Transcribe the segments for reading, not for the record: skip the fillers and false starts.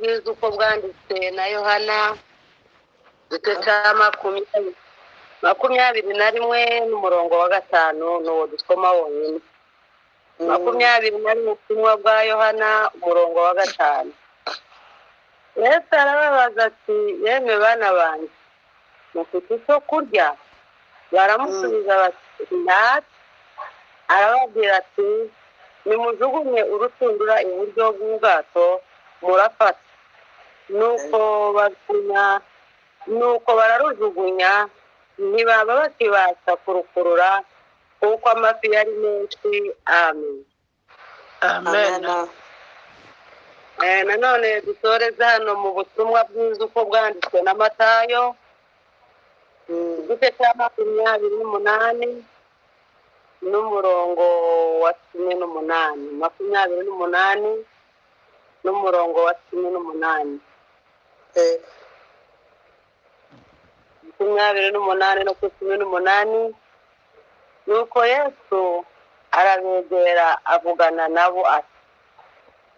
Bwiza uko bwanditse na Yohana, igice cya 21 n'umurongo wa 5, n'uwo dusoma wonyine. 21, ubutumwa bwa Yohana, umurongo wa 5. Yesu arababaza ati: "Yemwe bana banjye, mufite icyo kurya?" Baramusubiza bati: "Ntacyo." Arababwira ati: "Nimujugunye urushundura iburyo bw'ubwato, murafata." Nuko bajugunya, nuko bararujugunya, ntibaba bakibasha kurukurura kuko amafi yari menshi. Amen. Amen. Nanone dusoreze hano mu butumwa bwiza uko bwanditswe na Matayo, igice cya 28 n'umurongo wa 18. 28 n'umurongo wa 18. 28 no ku 18. Nuko Yesu arabegera, avugana nabo ati: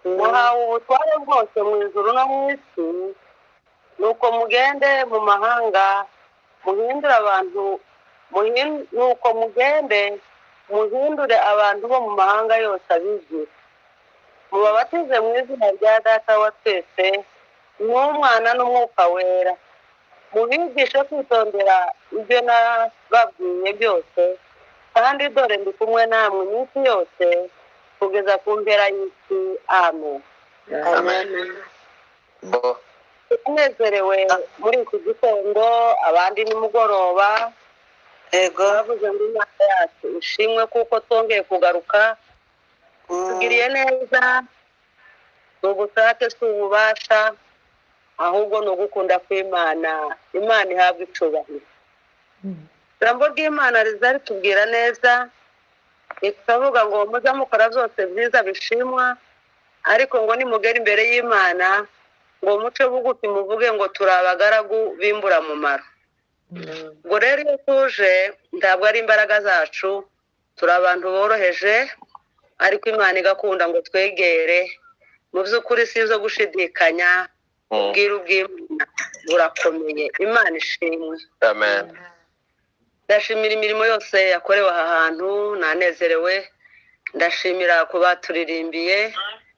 "Muhawe ubutware bwose mu ijuru no mu isi. Nuko mugende mu mahanga, muhindure abantu, nuko mugende muhindure abantu bo mu mahanga yose abigisha, mubabatize mu izina rya Data wa twese n'Umwana n'Umwuka Wera, mubigishe kwitondera ibyo nababwiye byose. Kandi dore ndi kumwe namwe iminsi yose kugeza ku mpera y'isi. Amen." Amen. Bo. Tunezerewe muri iki gitondo, abandi nimugoroba. Bavuze ngo Imana yacu ishimwe kuko twongeye kugaruka. Tugiriye neza, ni ubushake, si ububasha, ahubwo ni ugukunda kw'Imana. Imana ihabwa icubahiro. Ijambo ry'Imana riza ritubwira neza, rikavuga ngo muze mukora byose byiza bishimwa, ariko ngo nimugera imbere y'Imana ngo muce bugufi, muvuge ngo turi abagaragu b'imburamumaro. Ubwo rero iyo tuje, ntabwo ari imbaraga zacu, turi abantu boroheje, ariko Imana igakunda ngo twegere. Mu by'ukuri si izo gushidikanya, ubwiru bw'Imana burakomeye. Imana ishimwe. Amen. Ndashimira imirimo yose yakorewe aha hantu, nanezerewe. Ndashimira ku baturirimbiye,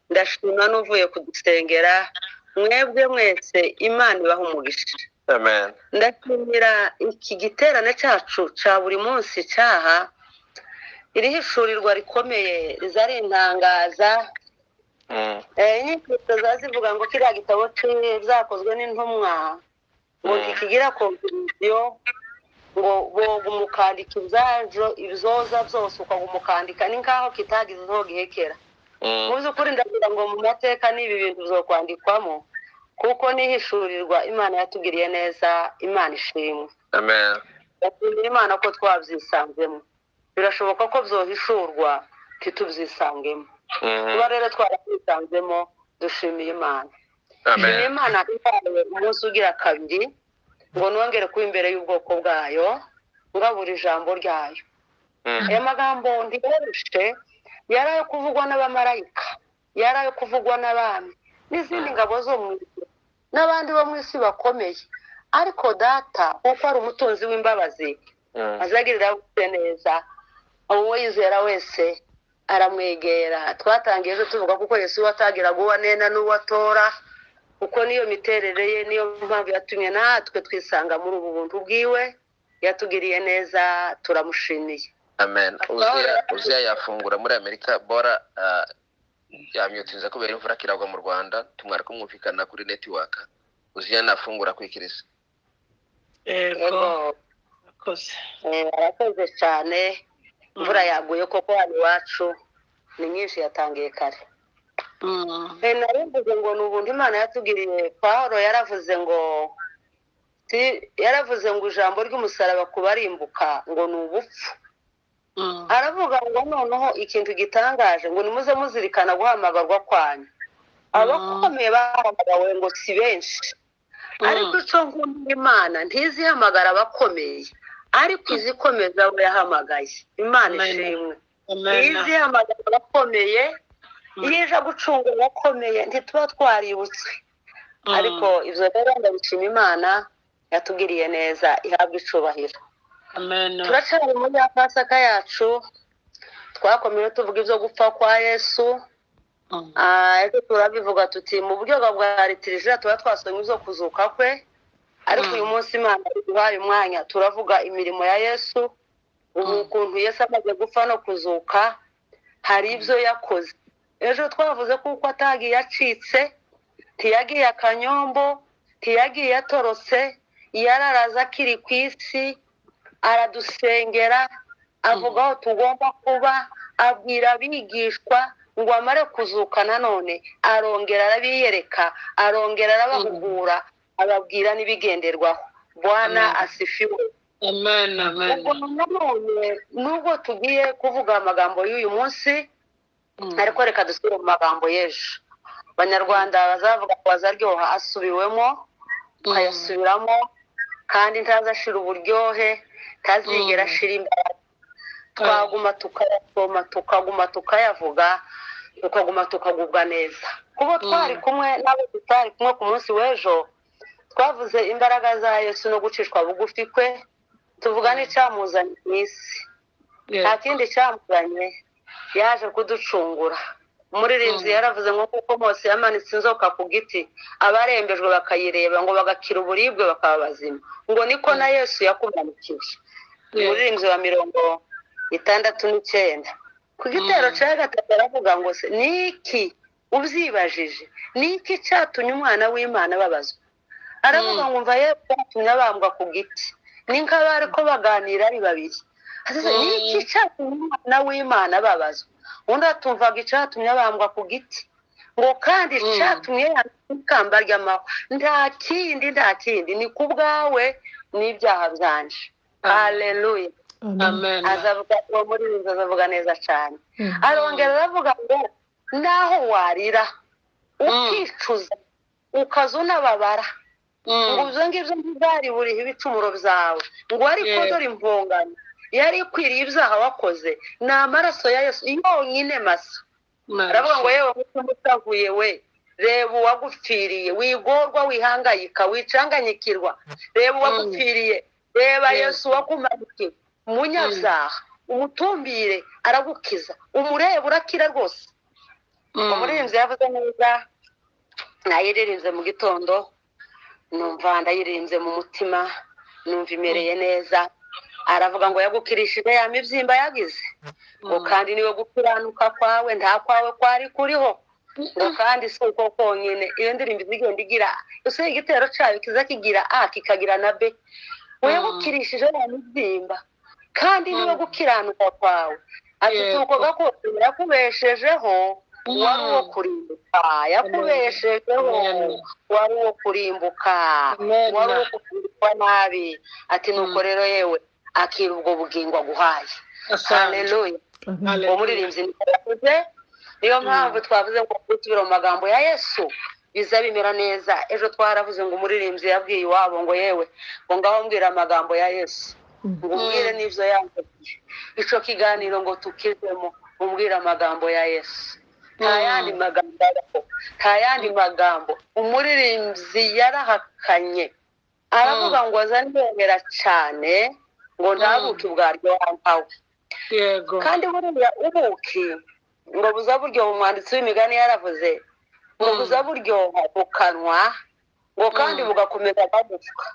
ndashima n'uvuye kudusengera. Mwebwe mwese Imana ibaha umugisha. Amen. Ndashimira iki giterane cyacu cya buri munsi cyaha, iri hishurirwa rikomeye riza rintangaza. Inyigisho ziba zivuga ngo kiriya gitabo byakozwe n'intumwa ngo ntikigira conclusion, ngo boga umukandika ibyajo ibizoza byose, ukaguma ukandika, ni nkaho kitagize aho gihekera. Mu by'ukuri ndagira ngo mu mateka n'ibi bintu bizokwandikwamo, kuko nihishurirwa Imana yatugiriye neza. Imana ishimwe. Amen. Ndashimira Imana ko twabyisanzemo. Birashoboka ko byohishurwa ntitubyisangemo. Kuba rero twarabyisanzemo, dushimiye Imana. Amen. Dushimiye Imana ibaye umunsi ugira kabiri ngo nongere kuba imbere y'ubwoko bwayo, ngabura ijambo ryayo. Aya magambo ntiyoroshe, yari ayo kuvugwa n'abamarayika, yari ayo kuvugwa n'abami n'izindi ngabo zo mu ijuru n'abandi bo mu isi bakomeye, ariko Data, kuko ari umutunzi w'imbabazi, azagirira wese neza, uwo yizera wese aramwegera. Twatangiye ejo tuvuga kuko Yesu watagiraga uwo anena n'uwo atora, kuko niyo miterere ye, niyo mpamvu yatumye natwe twisanga muri ubu buntu bwiwe. Yatugiriye neza, turamushimiye. Amen. Uziya, Uziya yafungura muri Amerika. Bora yamyutinze kubera imvura kiragwa mu Rwanda, tumwara kumwumvikana kuri network. Uziya nafungura kwikiriza. Yego. Yego. Akoze. Arakoze cyane. Imvura yaguye koko hano iwacu ni nyinshi, yatangiye kare. Nari mvuze ngo ni ubuntu Imana yatugiriye. Pawulo yaravuze ngo yaravuze ngo ijambo ry'umusaraba kubarimbuka ngo ni ubupfu. Aravuga ngo noneho ikintu gitangaje, ngo nimuze muzirikana guhamagarwa kwanyu. Abakomeye bahamagawe ngo si benshi, ariko icyo nkunda, Imana ntizihamagara abakomeye, ariko izikomeza abo yahamagaye. Imana Amen. ishimwe. Amen. Ntizihamagara abakomeye. Iyo ije gucunga abakomeye, ntituba twaributswe. Ariko ibyo rero ndabishima Imana yatugiriye neza, ihabwa icubahiro. Amen. Turacyari muri ya Pasaka yacu, twakomeje tuvuga ibyo gupfa kwa Yesu. Ariko turabivuga tuti mu buryo bwa liturujia tuba twasomye ibyo kuzuka kwe, ariko uyu munsi Imana iduhaye umwanya turavuga imirimo ya Yesu. Ubu ukuntu Yesu amaze gupfa no kuzuka hari ibyo yakoze. Ejo twavuze kuko atagiye acitse, ntiyagiye akanyombo, ntiyagiye atorotse, yararaza akiri ku isi, aradusengera, avuga aho tugomba kuba, abwira abigishwa ngo amare kuzuka nanone arongera arabiyereka, arongera arabahugura, ababwira n'ibigenderwaho. Bwana asifiwe. Amen, amen. Ubwo nanone nubwo tugiye kuvuga amagambo y'uyu munsi, ariko reka dusubire mu magambo y'ejo. Abanyarwanda bazavuga ngo azaryoha asubiwemo, ukayasubiramo, kandi ntazashira uburyohe, ntazigera ashira imbaraga. Twaguma tukayasoma, tukaguma tukayavuga, tukaguma tukagubwa neza. Kubo twari kumwe n'abo tutari kumwe ku munsi w'ejo, twavuze imbaraga za Yesu no gucishwa bugufi kwe, tuvuga n'icyamuzanye mu isi. Nta kindi cyamuzanye, yaje kuducungura. Umuririmbyi yaravuze ngo kuko Mose yamanitse inzoka ku giti, abarembejwe bakayireba ngo bagakira uburibwe bakaba bazima, ngo niko na Yesu yakumanikiwe. Umuririmbyi wa 69 ku gitero cya gatatu aravuga ngo se niki ubyibajije, niki cyatumye umwana w'Imana ababazwa? Aravuga ngo mva Yesu yatumye abambwa ku giti, ni nk'abari ko baganira ari babiri. Niki cyatumye umwana w'Imana ababazwa? Undi atumvaga icyatumye abambwa ku giti, ngo kandi cyatumye ikamba ry'amahwa. Nta kindi, nta kindi, ni ku bwawe n'ibyaha byanje. Haleluya. Amen. Azavuga uwo muririmbyi azavuga neza cyane. Arongera aravuga ngo naho warira ukicuza ukaza unababara, ngo ibyo ngibyo ntibwari buriho ibicumuro byawe, ngo ariko dore impongano yari ikwiriye ibyaha wakoze ni amaraso ya Yesu yonyine masa. Aravuga ngo yewe mutima utavuye we, reba uwagupfiriye, wigorwa, wihangayika, wicanganyikirwa, reba uwagupfiriye, reba Yesu wakumanikiwe, umunyabyaha umutumbire aragukiza, umureba urakira rwose. Umuririmbyi yavuze neza, nayiririmbye mu gitondo, numva ndayiririmbye mu mutima, numva imereye neza. Aravuga ngo yagukirishije ya mibyimba yagize, ngo kandi niwe gukiranuka kwawe nta kwawe kwari kuriho, ngo kandi si uko konyine. Iyo ndirimbo izigenda igira ese igitero cyayo kiza kigira a kikagira na b. Ngo yagukirishije ya mibyimba kandi niwe gukiranuka kwawe, ati uko gakoze yakubeshejeho wari uwo kurimbuka, yakubeshejeho wari uwo kurimbuka, wari uwo kurimbuka nabi. Ati nuko rero yewe akira ubwo bugingo aguhaye. Haleluya. Umuririmbyi yavuze, niyo mpamvu twavuze ngo gusubira mu magambo ya Yesu biza bimera neza. Ejo twaravuze ngo umuririmbyi yabwiye iwabo ngo yewe ngo ngaho mbwira amagambo ya Yesu, ngo umbwire n'ibyo yambwiye. Ico kiganiro ngo tukizemo, umbwire amagambo ya Yesu. Nta yandi magambo abaho, nta yandi magambo. Umuririmbyi yarahakanye, aravuga ngo azandengera cyane, ngo nta buki bwaryoha nkawe. Yego. Kandi buriya ubuki ngo buza buryoha, umwanditsi w'imigani yaravuze ngo buza buryoha mu kanwa, ngo kandi bugakomeza amagufwa,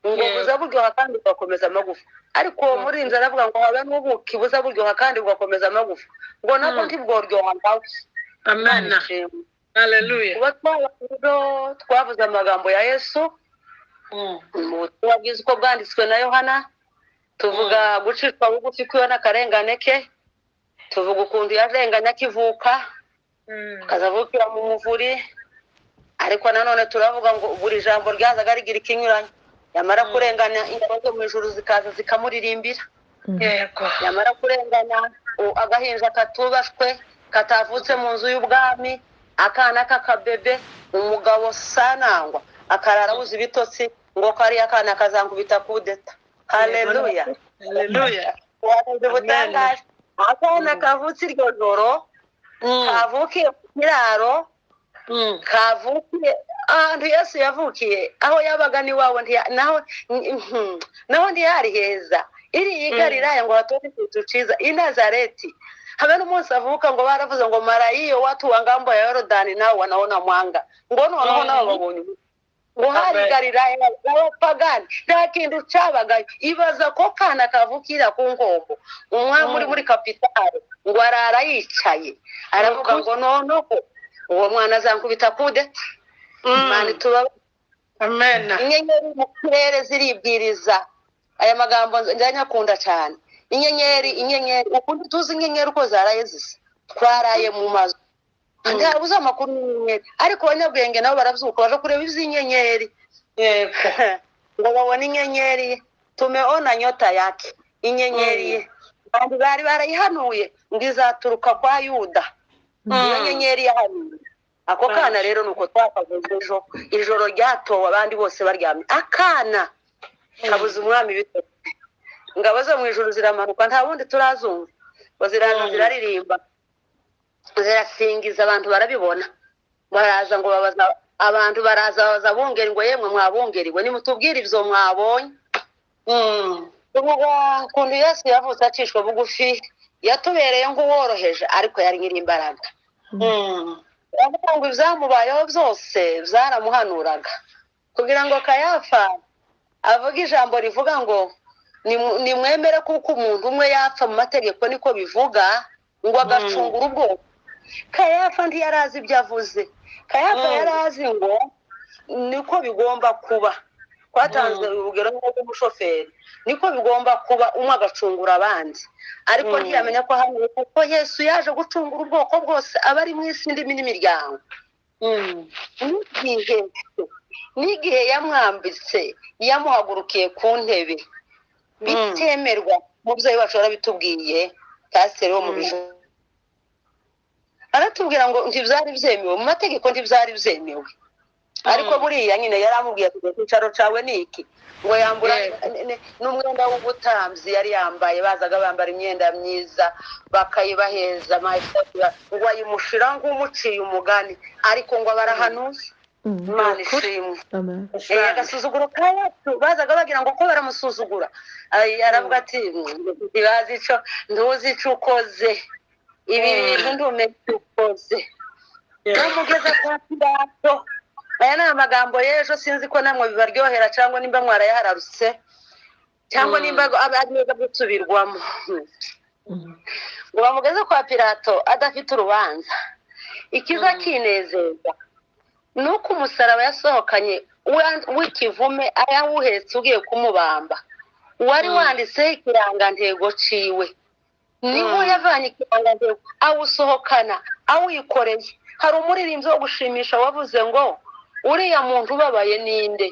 ngo buza buryoha kandi bugakomeza amagufa. Ariko uwo muririmbyi aravuga ngo habe n'ubuki buza buryoha kandi bugakomeza amagufa, ngo nabwo ntibworyoha nkawe. Amen. Haleluya. Kuba twavuze amagambo ya Yesu mu butumwa bwiza uko bwanditswe na Yohana, tuvuga gucishwa bugufi kwiwe n'akarengane ke, tuvuga ukuntu yarenganye akivuka, akazavukira mu muvuri. Ariko nanone turavuga ngo buri jambo ryazaga rigira ikinyuranye, yamara kurengana ingabo zo mu ijuru zikaza zikamuririmbira, Yego. yamara kurengana agahinja katubashwe katavutse mu nzu y'ubwami, akana k'akabebe, umugabo sanangwa akarara abuze ibitotsi ngo kariya akana kazankubita kudeta. Haleluya. Haleluya. Ubuhanuzi butangaje. Akana kavutse iryo joro, kavukiye ku kiraro, kavukiye Ahantu Yesu yavukiye, aho yabaga n'iwabo, naho naho ntihari heza. Iri i Galilaya ngo hatore ikintu ciza i Nazareti. Habe n'umunsi avuka ngo baravuze ngo mara hiyo watu wa ngambo ya Yorodani nao wanaona mwanga, ngo noneho nabo babonye ngo hari Galilaya abapagani, nta kintu cabagayo. Ibaza ko kana kavukira ku nkombo, umwami uri muri kapitale ngo arara yicaye aravuga ngo noneho uwo mwana azankubita kudeta. Imana tuba. Amen. Inyenyeri mu kirere ziribwiriza. Aya magambo ndanyakunda cyane. Inyenyeri, inyenyeri, ukundi tuzi inyenyeri uko zaraye zisa, twaraye mu mazu ntabuze amakuru y'inyenyeri, ariko abanyabwenge nabo barabyuka baje kureba iby'inyenyeri. Yego. Ngo babone inyenyeri, tumeona nyota yake, inyenyeri ye. Kandi bari barayihanuye ngo izaturuka kwa Yuda, iyo nyenyeri yahanuye. Ako kana rero nuko twakavuze ejo, ijoro ryatowe abandi bose baryamye, akana kabuze umwami ibitotsi. Ingabo zo mu ijuru ziramanuka, nta wundi turazumva, ngo ziraza ziraririmba, zirasingiza, abantu barabibona, baraza ngo babaza abantu, baraza babaza bungeri ngo yemwe mwabungeriwe, nimutubwire ibyo mwabonye. Tuvuga ukuntu Yesu yavutse acishwa bugufi, yatubereye nk'uworoheje, ariko yari nyiri imbaraga. Aravuga ngo ibyamubayeho byose byaramuhanuraga, kugira ngo Kayafa avuge ijambo rivuga ngo nimwemere kuko umuntu umwe yapfa mu mategeko niko bivuga, ngo agacungura ubwoko. Kayafa ntiyarazi ibyo avuze. Kayafa yarazi ngo niko bigomba kuba, twatanze urugero rw'umushoferi, niko bigomba kuba, umwe agacungura abandi, ariko ntiyamenya ko hano kuko Yesu yaje gucungura ubwoko bwose abari mu isi, indimi n'imiryango. N'igihe yamwambitse, yamuhagurukiye ku ntebe bitemerwa. Umubyeyi wacu yarabitubwiye, pasiteri wo mu bijuru aratubwira ngo ntibyari byemewe mu mategeko, ntibyari byemewe. Ariko buriya nyine yaramubwiye ati icyicaro cyawe ni iki, ngo yambura n'umwenda w'ubutambyi yari yambaye. Bazaga bambara imyenda myiza bakayibaheza, ngo ayimushira nk'umuciye umugani, ariko ngo barahanuye. Imana ishimwe. Agasuzuguro ka Yesu, bazaga bagira ngo ko baramusuzugura, aravuga ati ntibazi ico, ntuzi ico ukoze, ibi bintu ndumenye icyo ukoze. Bamugeza kwa Pilato. Aya ni amagambo y'ejo, sinzi ko namwe bibaryohera cyangwa nimba mwarayahararutse cyangwa nimba ari meza gusubirwamo. Ngo bamugeze kwa Pilato adafite urubanza. Ikiza kinezeza ni uko umusaraba yasohokanye w'ikivume ayawuhetse ugiye kumubamba, wari wanditseho ikirangantego ciwe, niho yavanye ikirangantego awusohokana awikoreye. Hari umuririmbyi wo gushimisha wavuze ngo uriya muntu ubabaye ninde?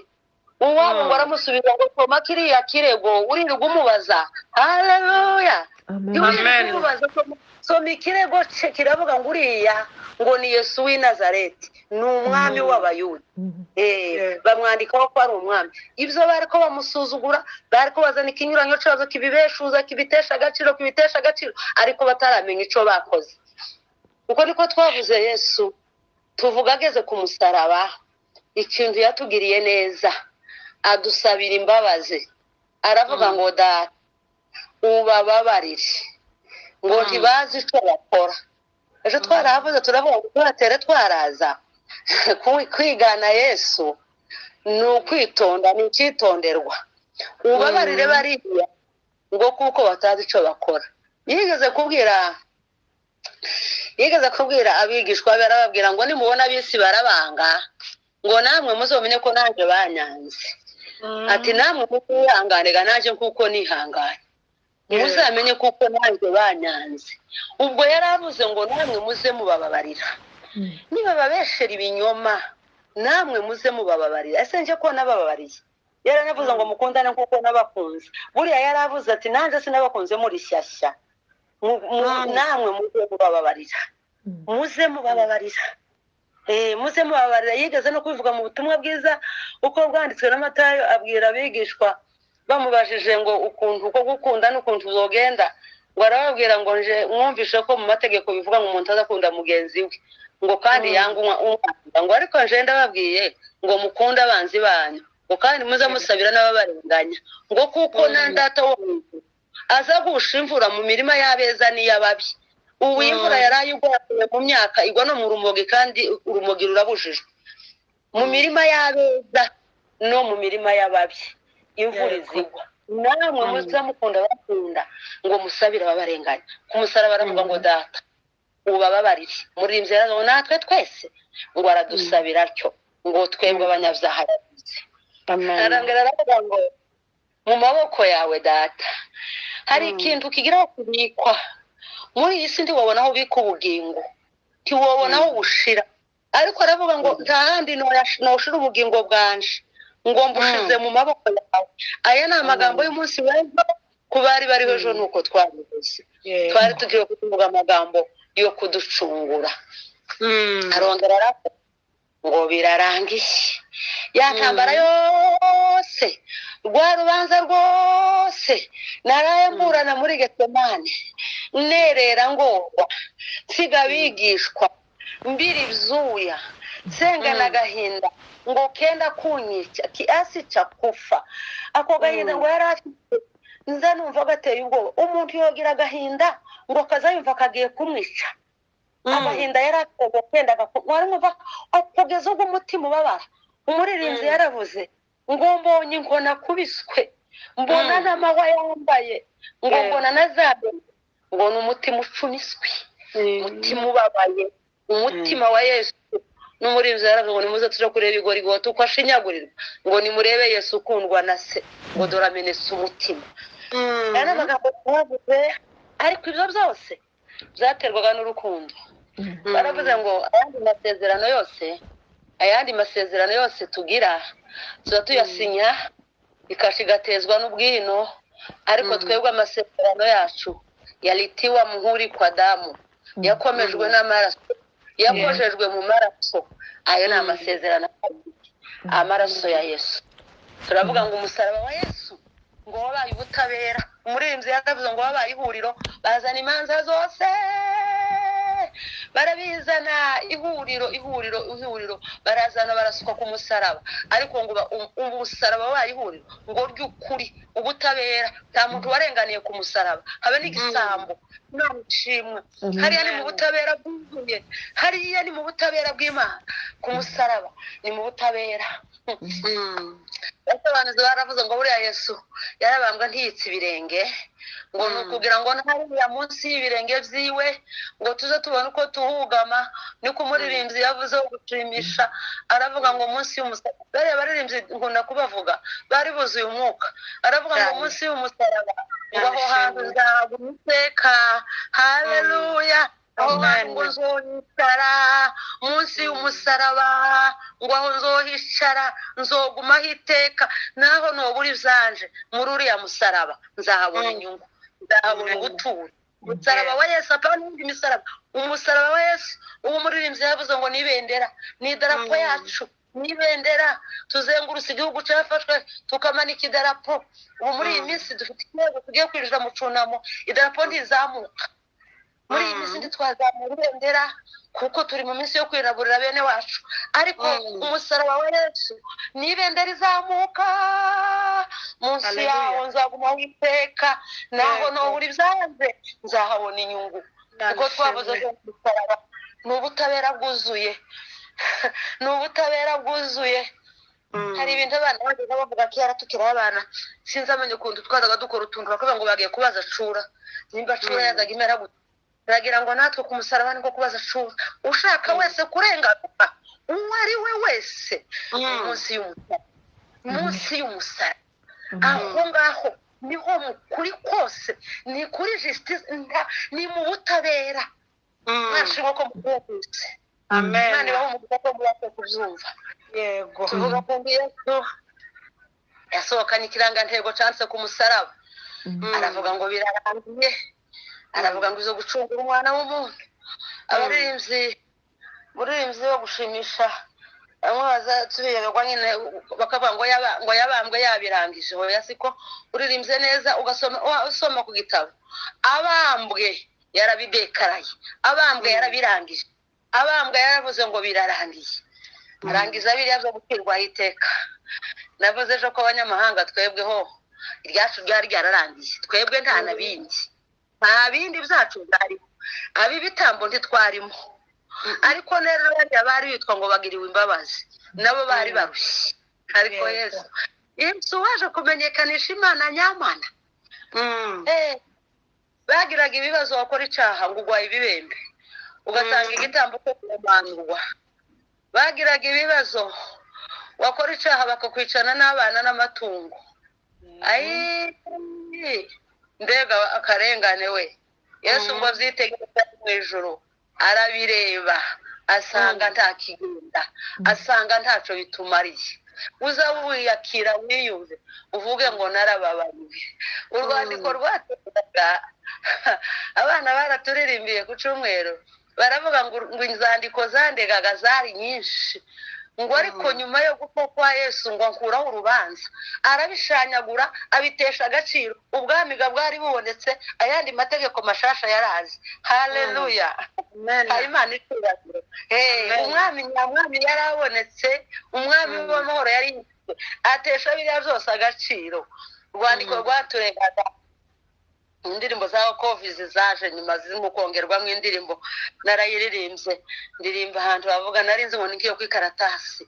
Uwabo ngo aramusubiza ngo soma kiriya kirego uririrwa umubaza. Haleluya. Umubaza, soma ikirego cye, kiravuga ngo uriya ngo ni Yesu w'i Nazareti, ni umwami w'Abayuda. Bamwandikaho ko ari umwami. Ibyo bari ko bamusuzugura, bari ko bazana ikinyuranyo cyazo kibibeshuza, kibitesha agaciro, kibitesha agaciro, ariko bataramenya icyo bakoze. Uko niko twavuze Yesu, tuvuga ageze ku musaraba, ikintu yatugiriye neza, adusabira imbabazi, aravuga ngo Data ubababarire, ngo ntibazi icyo bakora. Ejo twarahavuze turavuga ngo tuhatere twaraza kwigana Yesu ni ukwitonda, ni icyitonderwa. Ubabarire bariya ngo kuko batazi icyo bakora. Yigeze kubwira abigishwa be, arababwira ngo nimubona ab'isi barabanga, ngo namwe muzomenye ko nanjye banyanze. Ati namwe muzihangane nanjye kuko nihanganye, muzamenye kuko nanjye banyanze. Ubwo yaravuze ngo namwe muze mubababarira, niba babeshera ibinyoma namwe muze mubababarira. Ese nje ko nabababariye? Yaranavuze ngo mukundane kuko nabakunze. Buriya yaravuze ati nanjye sinabakunze muri shyashya, namwe muze mubababarira, muze mubababarira, muze mubababarira. Yigeze no kubivuga mu butumwa bwiza uko bwanditswe na Matayo, abwira abigishwa bamubajije ngo ukuntu uko gukunda n'ukuntu uzogenda. Ngo arababwira ngo nje mwumvishe ko mu mategeko bivuga ngo umuntu azakunda mugenzi we, ngo kandi yanga umwanga, ngo ariko nje ndababwiye ngo mukunde abanzi banyu, ngo kandi muze musabira n'ababarenganya, ngo kuko na data wo mu ijuru aza gusha imvura mu mirima y'abeza n'iy'ababi. Ubu imvura yarayigwa mu myaka igwa no mu rumogi, kandi urumogi rurabujijwe mu mirima y'abeza no mu mirima y'ababi imvura izigwa. Namwe muze mukunda bakunda, ngo musabire ababarenganya. Ku musaraba baravuga ngo data ubababarire. Muririmbyi yaravuze ngo natwe twese, ngo aradusabira atyo, ngo twebwe abanyabyaha. Arongera aravuga ngo mu maboko yawe data hari ikintu kigira kubikwa. Muri iyi si ntiwabona aho ubika ubugingo, ntiwabona aho bushira, ariko aravuga ngo nta handi noshira ubugingo bwanje, ngo mbushize mu maboko yawe. Aya ni amagambo y'umunsi w'ejo ku bari bariho ejo, nuko twabivuze. Twari tugiye kuvuga amagambo yo kuducungura. Arongera aravuga ngo birarangiye, ya ntambara yose, rwa rubanza rwose naraye mburana muri Getsemane, nerera ngorwa, nsiga abigishwa, mbira ibyuya, nsenga agahinda ngo kenda kunyica kiasi cha kufa. Ako gahinda ngo yari afite, nza numva gateye ubwoba. Umuntu yogira agahinda ngo akazayumva kagiye kumwica. Agahinda yari afite kenda mwumva kugeza ubwo umutima ubabara. Umuririmbyi yaravuze ngo mbonye inkona kubiswe, mbona n'amahwa yambaye, ngo mbona na zabe, ngo ni umutima ucumiswe, umutima ubabaye, umutima wa Yesu. N'umuririmbyi yaravuze ngo nimuze tuje kureba igorigota uko ashinyagurirwa, ngo nimurebe Yesu ukundwa na se, ngo dore amenetse umutima. Aya ni amagambo twavuze, ariko ibyo byose byaterwaga n'urukundo. Baravuze ngo ayandi masezerano yose tugira tuba tuyasinya ikashigatezwa n'ubwino, ariko twebwe amasezerano yacu yalitiwa muhuri kwa damu, yakomejwe n'amaraso, yakojejwe mu maraso. Ayo ni amasezerano, amaraso ya Yesu. Turavuga ngo umusaraba wa Yesu ngo wabaye ubutabera. Umuririmbyi yaravuze ngo wabaye ihuriro, bazana imanza zose barabizana, ihuriro ihuriro ihuriro, barazana barasuka ku musaraba. Ariko ngo umusaraba wabaye ihuriro ngo ry'ukuri, ubutabera, nta muntu warenganiye ku musaraba, habe n'igisambo. Imana ishimwe. Hariya ni mu butabera bwuzuye, hariya ni mu butabera bw'Imana, ku musaraba ni mu butabera. Abasobanuzi baravuze ngo buriya Yesu yarabambwa ntiyitse ibirenge, ngo ni ukugira ngo hariya munsi y'ibirenge byiwe ngo tuze tubone uko tuhugama. Niko umuririmbyi yavuze wo gushimisha, aravuga ngo munsi y'umusaraba, bariya baririmbyi nkunda kubavuga bari buzuye umwuka, aravuga ngo munsi y'umusaraba ngo aho hantu nzahaguma iteka. Haleluya. Aho hantu ngo nzohicara munsi y'umusaraba, ngo aho nzohicara nzogumaho iteka, naho nobura ibyanje muri uriya musaraba nzahabona inyungu, nzahabona ubuturo. Umusaraba wa Yesu, apana n'indi misaraba, umusaraba wa Yesu. Ubu umuririmbyi yavuze ngo ni ibendera, ni idarapo yacu, ni ibendera. Tuzengurutse igihugu cyafashwe tukamanika idarapo. Ubu muri iyi minsi dufite ikibazo, tugiye kwinjira mu cunamo, idarapo ntizamuka. Muri iyi minsi ntitwazamura ibendera kuko turi mu minsi yo kwiraburira bene wacu, ariko umusaraba wa Yesu ni ibendera izamuka. Munsi yawo nzaguma witeka, naho nobura ibyanze nzahabona inyungu. Kuko twavuze ko umusaraba ni ubutabera bwuzuye, ni ubutabera bwuzuye. Hari ibintu abana bajyaga bavuga kera tukiri abana, sinzi amenya ukuntu twazaga dukora utuntu bakavuga ngo bagiye kubaza cura, nimba cura yazaga imera gute. Baragira ngo natwe ku musaraba niko kubaza cura. Ushaka wese kurenganuka, uwo ari we wese, munsi y'umusaraba, munsi y'umusaraba, aho ngaho niho mu kuri kose, ni kuri justice, ni mu butabera. Mwashimwe ko mubyumvise. Amen. Imana ibahe umugisha ko mubasha kubyumva. Yego. Tuvuga ko Yesu yasohokanye ikirangantego cyanditse ku musaraba, aravuga ngo birarangiye, aravuga ngo izo gucungura umwana w'umuntu. Abaririmbyi, umuririmbyi wo gushimisha Bamwe bazatubiyoberwa nyine bakavuga ngo ngo yabambwe yabirangije. Hoya, siko uririmbye neza ugasoma usoma ku gitabo, abambwe yarabidekaraye, abambwe yarabirangije, abambwe yaravuze ngo birarangiye, arangiza biriya byo gucirwaho iteka. Navuze ejo ko abanyamahanga twebweho iryacu ryari ryararangiye, twebwe nta na bindi, nta bindi byacu byarimo, ab'ibitambo ntitwarimo. Ariko rero bariya bari bitwa ngo bagiriwe imbabazi, nabo bari barushye. Ariko Yesu waje kumenyekanisha Imana nyamana. Bagiraga ibibazo, wakora icyaha ngo urwaye ibibembe, ugatanga igitambo cyo kumandwa. Bagiraga ibibazo, wakora icyaha bakakwicana n'abana n'amatungo. Ayi, mbega akarengane we! Yesu ngo abyitegereze mu ijuru, arabireba, asanga nta kigenda, asanga ntacyo bitumariye. Uza wiyakira, wiyumve, uvuge ngo narababariwe. Urwandiko rwatugaga, abana baraturirimbiye ku cyumweru, baravuga ngo inzandiko zandegaga zari nyinshi, ngo ariko nyuma yo gupfa kwa Yesu ngo akuraho urubanza, arabishanyagura, abitesha agaciro. Ubwami bwari bubonetse, ayandi mategeko mashasha yarazi. Haleluya, Imana icyubahiro. Umwami nyamwami yarabonetse, umwami w'amahoro yari atesha biriya byose agaciro. Urwandiko rwaturegaga, indirimbo za kovizi zaje nyuma zirimo kongerwamo indirimbo, narayiririmbye, ndirimba ahantu bavuga, nari nzi ngo ni ngiyo ku ikaratasi,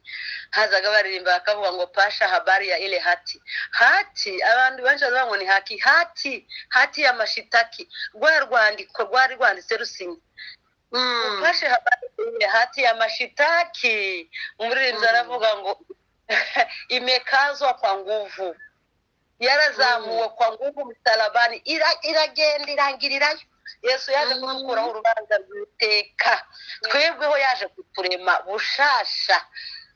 hazaga baririmba bakavuga ngo pasha habari ya ile hati. Hati, abantu benshi bavuga ngo ni haki, hati, hati ya mashitaki, rwa rwandiko rwari rwanditse rusinye, pasha habari ile hati ya mashitaki. Umuririmbyi aravuga ngo imekazwa kwa nguvu, yarazamuwe kwa nguvu msalabani, iragenda irangirirayo. Yesu yaje kudukuraho urubanza rw'iteka, twebweho yaje kuturema bushasha.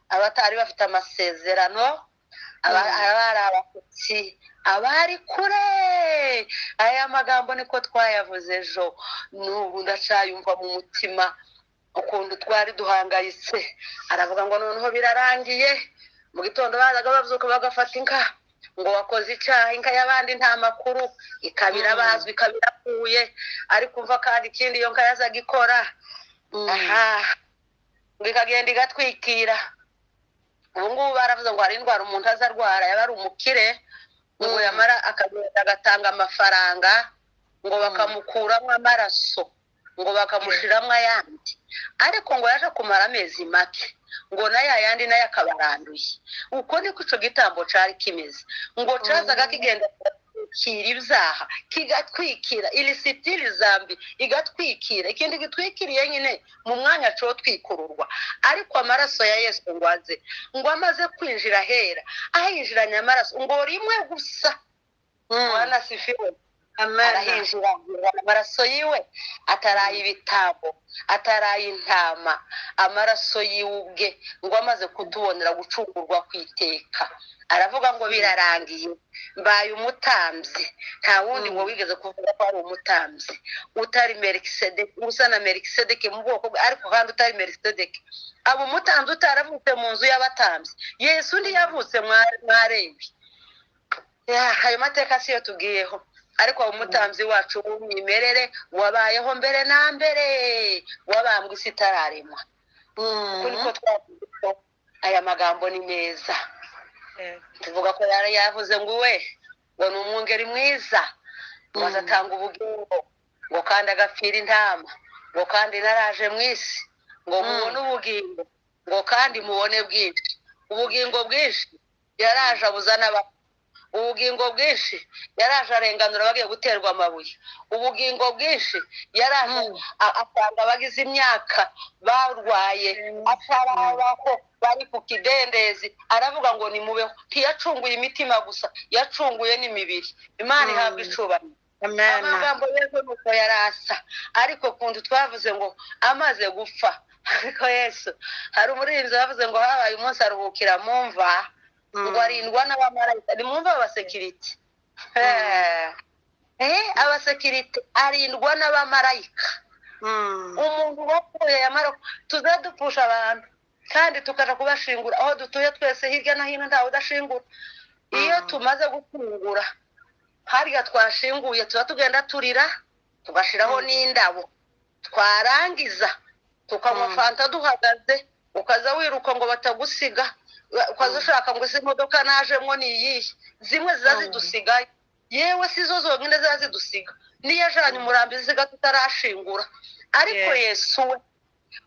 Abatari bafite amasezerano, abari abatutsi, abari kure. Aya magambo niko twayavuze ejo, n'ubu ndacayumva mu mutima ukuntu twari duhangayitse. Aravuga ngo noneho birarangiye. Mu gitondo bazaga babyuka bagafata inka, ngo wakoze icyaha, inka y'abandi nta makuru, ikabira bazwi, ikabira apfuye. Ariko umva kandi ikindi iyo nka yazaga ikora, aha ngo ikagenda igatwikira. Ubu ngubu baravuze ngo hari indwara umuntu azarwara, yaba ari umukire, ngo yamara akagenda agatanga amafaranga, ngo bakamukuramo amaraso, ngo bakamushiramo ayandi, ariko ngo yaje kumara amezi make, ngo nayo ayandi nayo akabaranduye. Uko niko ico gitambo cari kimeze, ngo cazaga kigenda kigatwikira ibyaha, kigatwikira ilisitiri zambi, igatwikira ikindi gitwikiriye nyine mu mwanya co twikururwa. Ariko amaraso ya Yesu ngo aze, ngo amaze kwinjira hera, ahinjiranye amaraso ngo rimwe gusa. Bwana sifiwe. Arahinjira amaraso yiwe, ataraye ibitabo, ataraye intama, amaraso yiwe ubwe, ngo amaze kutubonera gucungurwa kwiteka. Aravuga ngo birarangiye, mbaye umutambyi. Nta wundi ngo wigeze kuvuga ko ari umutambyi utari Melkisedeki, usa na Melkisedeki mu bwoko bwe, ariko kandi utari Melkisedeki. Aba umutambyi utaravutse mu nzu y'abatambyi. Yesu ntiyavutse mwarebi. Ayo mateka siyo tugiyeho, ariko umutambyi wacu w'umwimerere wabayeho mbere na mbere, wabambwe isi itararemwa. Niko twavuze ko aya magambo ni meza. Tuvuga ko yari yavuze ngo we ngo ni umwungeri mwiza, ngo azatanga ubugingo, ngo kandi agapfira intama, ngo kandi naraje mu isi ngo mubone ubugingo, ngo kandi mubone bwinshi. Ubugingo bwinshi yaraje abuzana abantu. Ubugingo bwinshi yaraje arenganura bagiye guterwa amabuye. Ubugingo bwinshi yaraje asanga abagize imyaka barwaye atarabaho, bari ku kidendezi, aravuga ngo nimubeho. Ntiyacunguye imitima gusa, yacunguye n'imibiri. Imana ihabwa icubahiro. Amagambo Yesu nuko yarasa, ariko kuntu twavuze ngo amaze gupfa. Ariko Yesu, hari umuririmbyi bavuze ngo habaye umunsi aruhukira mu mva, ngo arindwa n'abamarayika. Ni mu mva abasekirite, abasekirite arindwa n'abamarayika. Umuntu wapfuye yamara tuzadupfusha abantu. Kandi tukaja kubashingura aho dutuye twese hirya no hino, ntawe udashingura. Iyo tumaze gufungura harya twashinguye, tuba tugenda turira, tugashiraho n'indabo, twarangiza tukanywa fanta duhagaze, ukaza wiruka ngo batagusiga, ukaza ushaka ngo ese imodoka najemwo ni iyihe. Zimwe ziza zidusigaye, yewe si zo zonyine ziza zidusiga, niyo ajanye umurambi zisiga tutarashingura. Ariko Yesu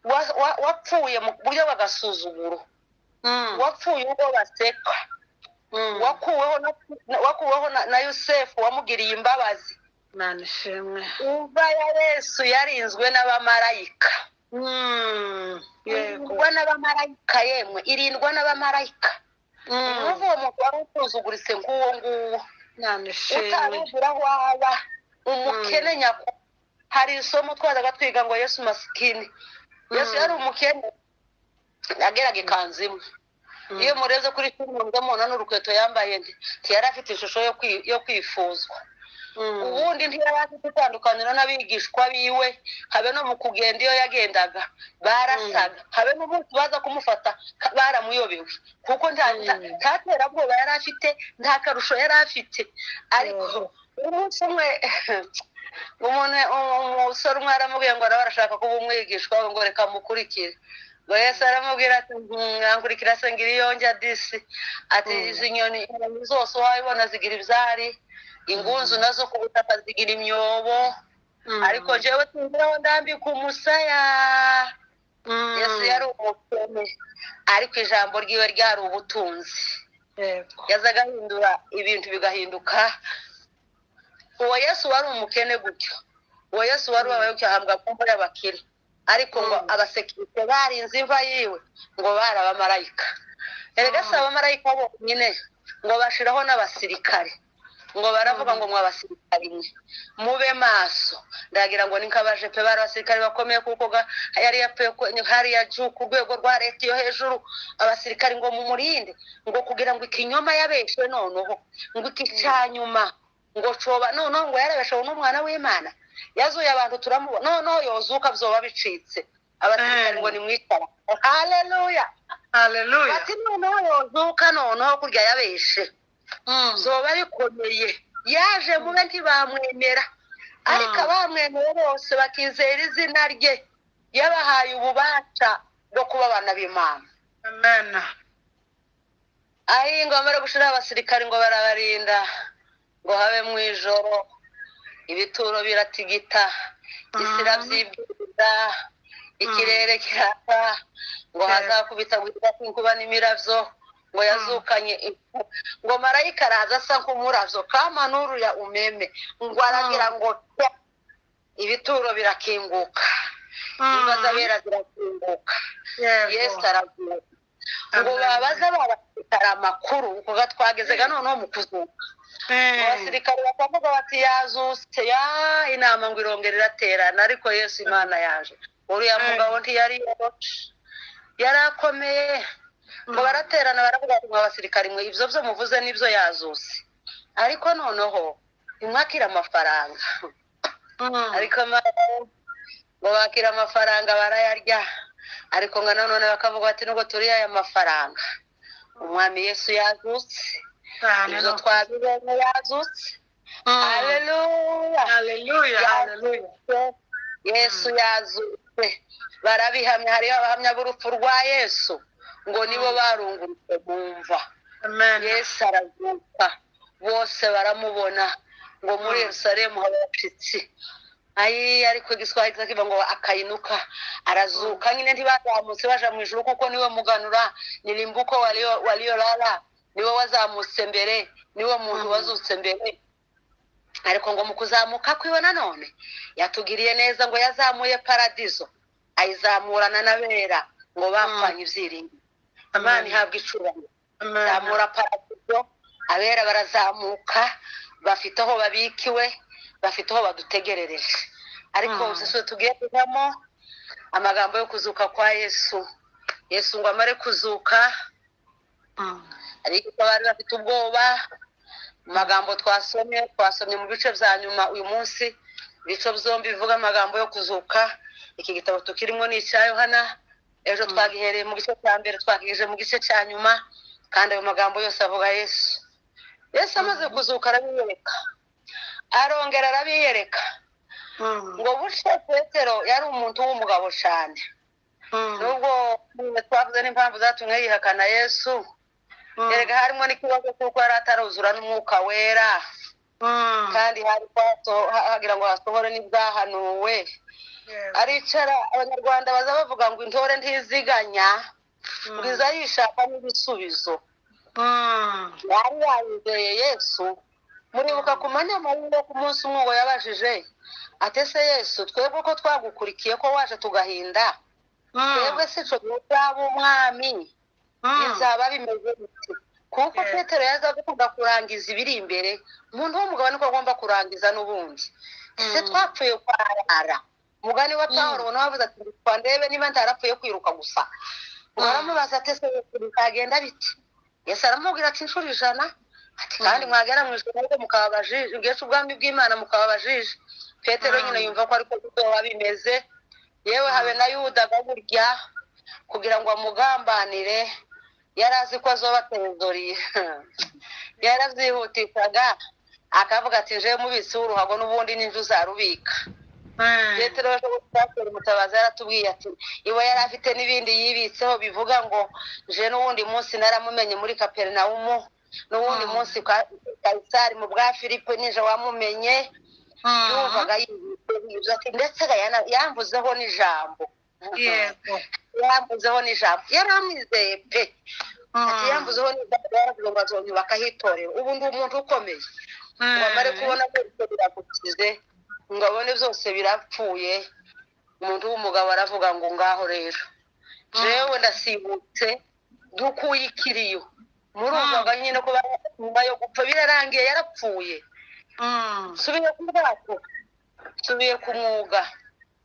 we wapfuye mu buryo bw'agasuzuguro, wapfuye ubwo baseka, wakuweho na Yosefu wamugiriye imbabazi. Imana ishimwe. Imva ya Yesu yarinzwe n'abamarayika. Irindwa n'abamarayika, yemwe irindwa n'abamarayika. Ubu uwo muntu wari usuzuguritse nk'uwo nguwo, Imana ishimwe, utarugira aho aba, umukene nyako. Hari isomo twazaga twiga ngo Yesu masikini. Yesu yari umukene, yageraga ikanzu imwe. Iyo murebye kuri filime mubona n'urukweto yambaye, ntiyari afite ishusho yo kwifuzwa. Ubundi ntiyari afite itandukaniro n'abigishwa biwe, habe no mu kugenda iyo yagendaga barasaga, habe n'umunsi baza kumufata baramuyobewe, kuko nta terabwoba yari afite, nta karusho yari afite. Ariko umunsi umwe umusore umwe aramubwiye ngo araba arashaka kuba umwigishwa we, ngo reka mukurikire. Ngo Yesu aramubwira ati mwankurikira se ngira iyo njya disi. Ati izi nyoni zose wabibona zigira ibyari, ingunzu nazo ku butaka zigira imyobo, ariko jewe singira ndambika umusaya. Yesu yari umukene, ariko ijambo ryiwe ryari ubutunzi. Yazaga ahindura ibintu bigahinduka. Uwo Yesu wari umukene gutyo, uwo Yesu wari wabaye ahambwa ku mva y'abakire, ariko ngo abasekirite barinze imva yiwe ngo bari abamarayika. Erega si abamarayika bonyine, ngo bashiraho n'abasirikare, ngo baravuga ngo mwa basirikare mwe mube maso. Ndagira ngo ni nk'abajepe bari abasirikare bakomeye, kuko yari yapfuye hariya juu ku rwego rwa leta yo hejuru. Abasirikare ngo mumurinde, ngo kugira ngo ikinyoma yabeshwe noneho ngo iki cyanyuma ngo coba noneho ngo yarabeshewe n'umwana w'Imana yazuye abantu turamubona, noneho yozuka byoba bicitse. Abasirikare ngo nimwicara. Haleluya, haleluya. Ati noneho yozuka, noneho kurya yabeshe zoba bikomeye. Yaje mube ntibamwemera, ariko abamwemeye bose bakizera izina rye, yabahaye ububasha bwo kuba abana b'Imana. Amen. Ayi ngo bamare gushira abasirikare ngo barabarinda, ngo habe mu ijoro ibituro biratigita, isi irabyibwira, ikirere kiraka, ngo hazakubita guhita inkuba n'imiravyo, ngo yazukanye, ngo marayika araza asa nk'umuravyo kama nuru ya umeme, ngo aragira ngo ibituro birakinguka, imva z'abera zirakinguka. Yesu aravuga ngo babaza babasirikare amakuru, kuko twagezega noneho mu kuzuka. Abasirikare bakavuga bati yazutse, ya inama ngo irongera iraterana, ariko Yesu Imana yaje. Uriya mugabo ntiyari yoroshe, yarakomeye. Ngo baraterana baravuga ati mwa basirikare mwe, ibyo byo muvuze nibyo yazutse, ariko noneho ntimwakira amafaranga. Ariko ngo bakira amafaranga barayarya, ariko ngo nanone bakavuga bati nubwo turiya aya mafaranga, umwami Yesu yazutse, ibyo twabibonye yazutse. Haleluya, haleluya, haleluya. Yesu yazutse. Barabihamya, hariho abahamya b'urupfu rwa Yesu, ngo nibo barungurutse bumva. Yesu arazuka, bose baramubona, ngo muri Yerusalemu haba abashitsi. Ayi ariko igiswahili kivuga ngo akayinuka arazuka nyine, ntibazamutse baja mu ijuru, kuko niwe muganura, ni limbuko waliolala, niwe wazamutse mbere, niwe muntu wazutse mbere. Ariko ngo mu kuzamuka kwiwe nanone yatugiriye neza, ngo yazamuye paradizo ayizamurana n'abera, ngo bapfanye ibyiringiro. Imana ihabwa icubahiro. Zamura paradizo, abera barazamuka, bafite aho babikiwe, bafite aho badutegerereje. Ariko sisi tugiye kuvamo amagambo yo kuzuka kwa Yesu. Yesu ngo amare kuzuka, ariko bari bafite ubwoba. Amagambo twasomye mu bice bya nyuma uyu munsi, ibice byombi bivuga amagambo yo kuzuka. Iki gitabo tukirimo ni icya Yohana. Ejo twagihereye mu gice cya mbere, twakigeje mu gice cya nyuma, kandi ayo magambo yose avuga Yesu. Yesu amaze kuzuka arabiyereka, arongera arabiyereka. Ngo buce Petero yari umuntu w'umugabo cyane, nubwo twavuze n'impamvu zatumye yihakana Yesu, erega harimo n'ikibazo cy'uko yari ataruzura n'umwuka wera, kandi hari hagira ngo hasohore n'ibyahanuwe. Aricara, abanyarwanda baza bavuga ngo intore ntiziganya, ngo iza yishaka n'ibisubizo. Yari yayizeye Yesu. Muribuka ku manyama yo ku munsi umwe ngo yabajije ati ese Yesu, twebwe ko twagukurikiye, ko waje tugahinda, twebwe si cyo uzaba umwami, bizaba bimeze bite? Kuko Petero yaza gukunda kurangiza ibiri imbere, umuntu w'umugabo niko agomba kurangiza n'ubundi. Ese twapfuye kwarara? Mugani wa Pawulo nawe avuze ati twandebe niba ntarapfuye kwiruka gusa. Baramubaza ati ese bizagenda bite? Yesu aramubwira ati inshuro 100, ati kandi mwagera mu ijuru nabwo mukaba abajiji, ubwesha ubwami bw'Imana mukaba abajiji. Petero nyine yumva ko ariko bizoba bimeze. Yewe habe na Yuda burya kugira ngo amugambanire, yari azi ko azoba trezoriye, yaravyihutishaga akavuga ati nje mubitsi w'uruhago n'ubundi n'inzu zarubika. Petero pastor Mutabazi yaratubwiye ati iwe yari afite n'ibindi yibitseho bivuga ngo nje n'uwundi munsi naramumenye muri Kaperinawumu, n'uwundi munsi Kaisari mu bwa Filipo nije wamumenye. Yumvaga yibitse ati ndetse yamvuzeho n'ijambo, yamvuzeho n'ijambo, yaramwizeye pe. Ati yamvuzeho n'ijambo, yaravuze ngo azonyubakaho itorero, ubu ndi umuntu ukomeye. Ngo amare kubona ko biragukize, ngo abone byose birapfuye, umuntu w'umugabo aravuga ngo ngaho rero jewe ndasibutse, dukuye ikiriyo. Murumvaga nyine ko nyuma yo gupfa birarangiye, yarapfuye. Subiye ku bwato, subiye ku mwuga,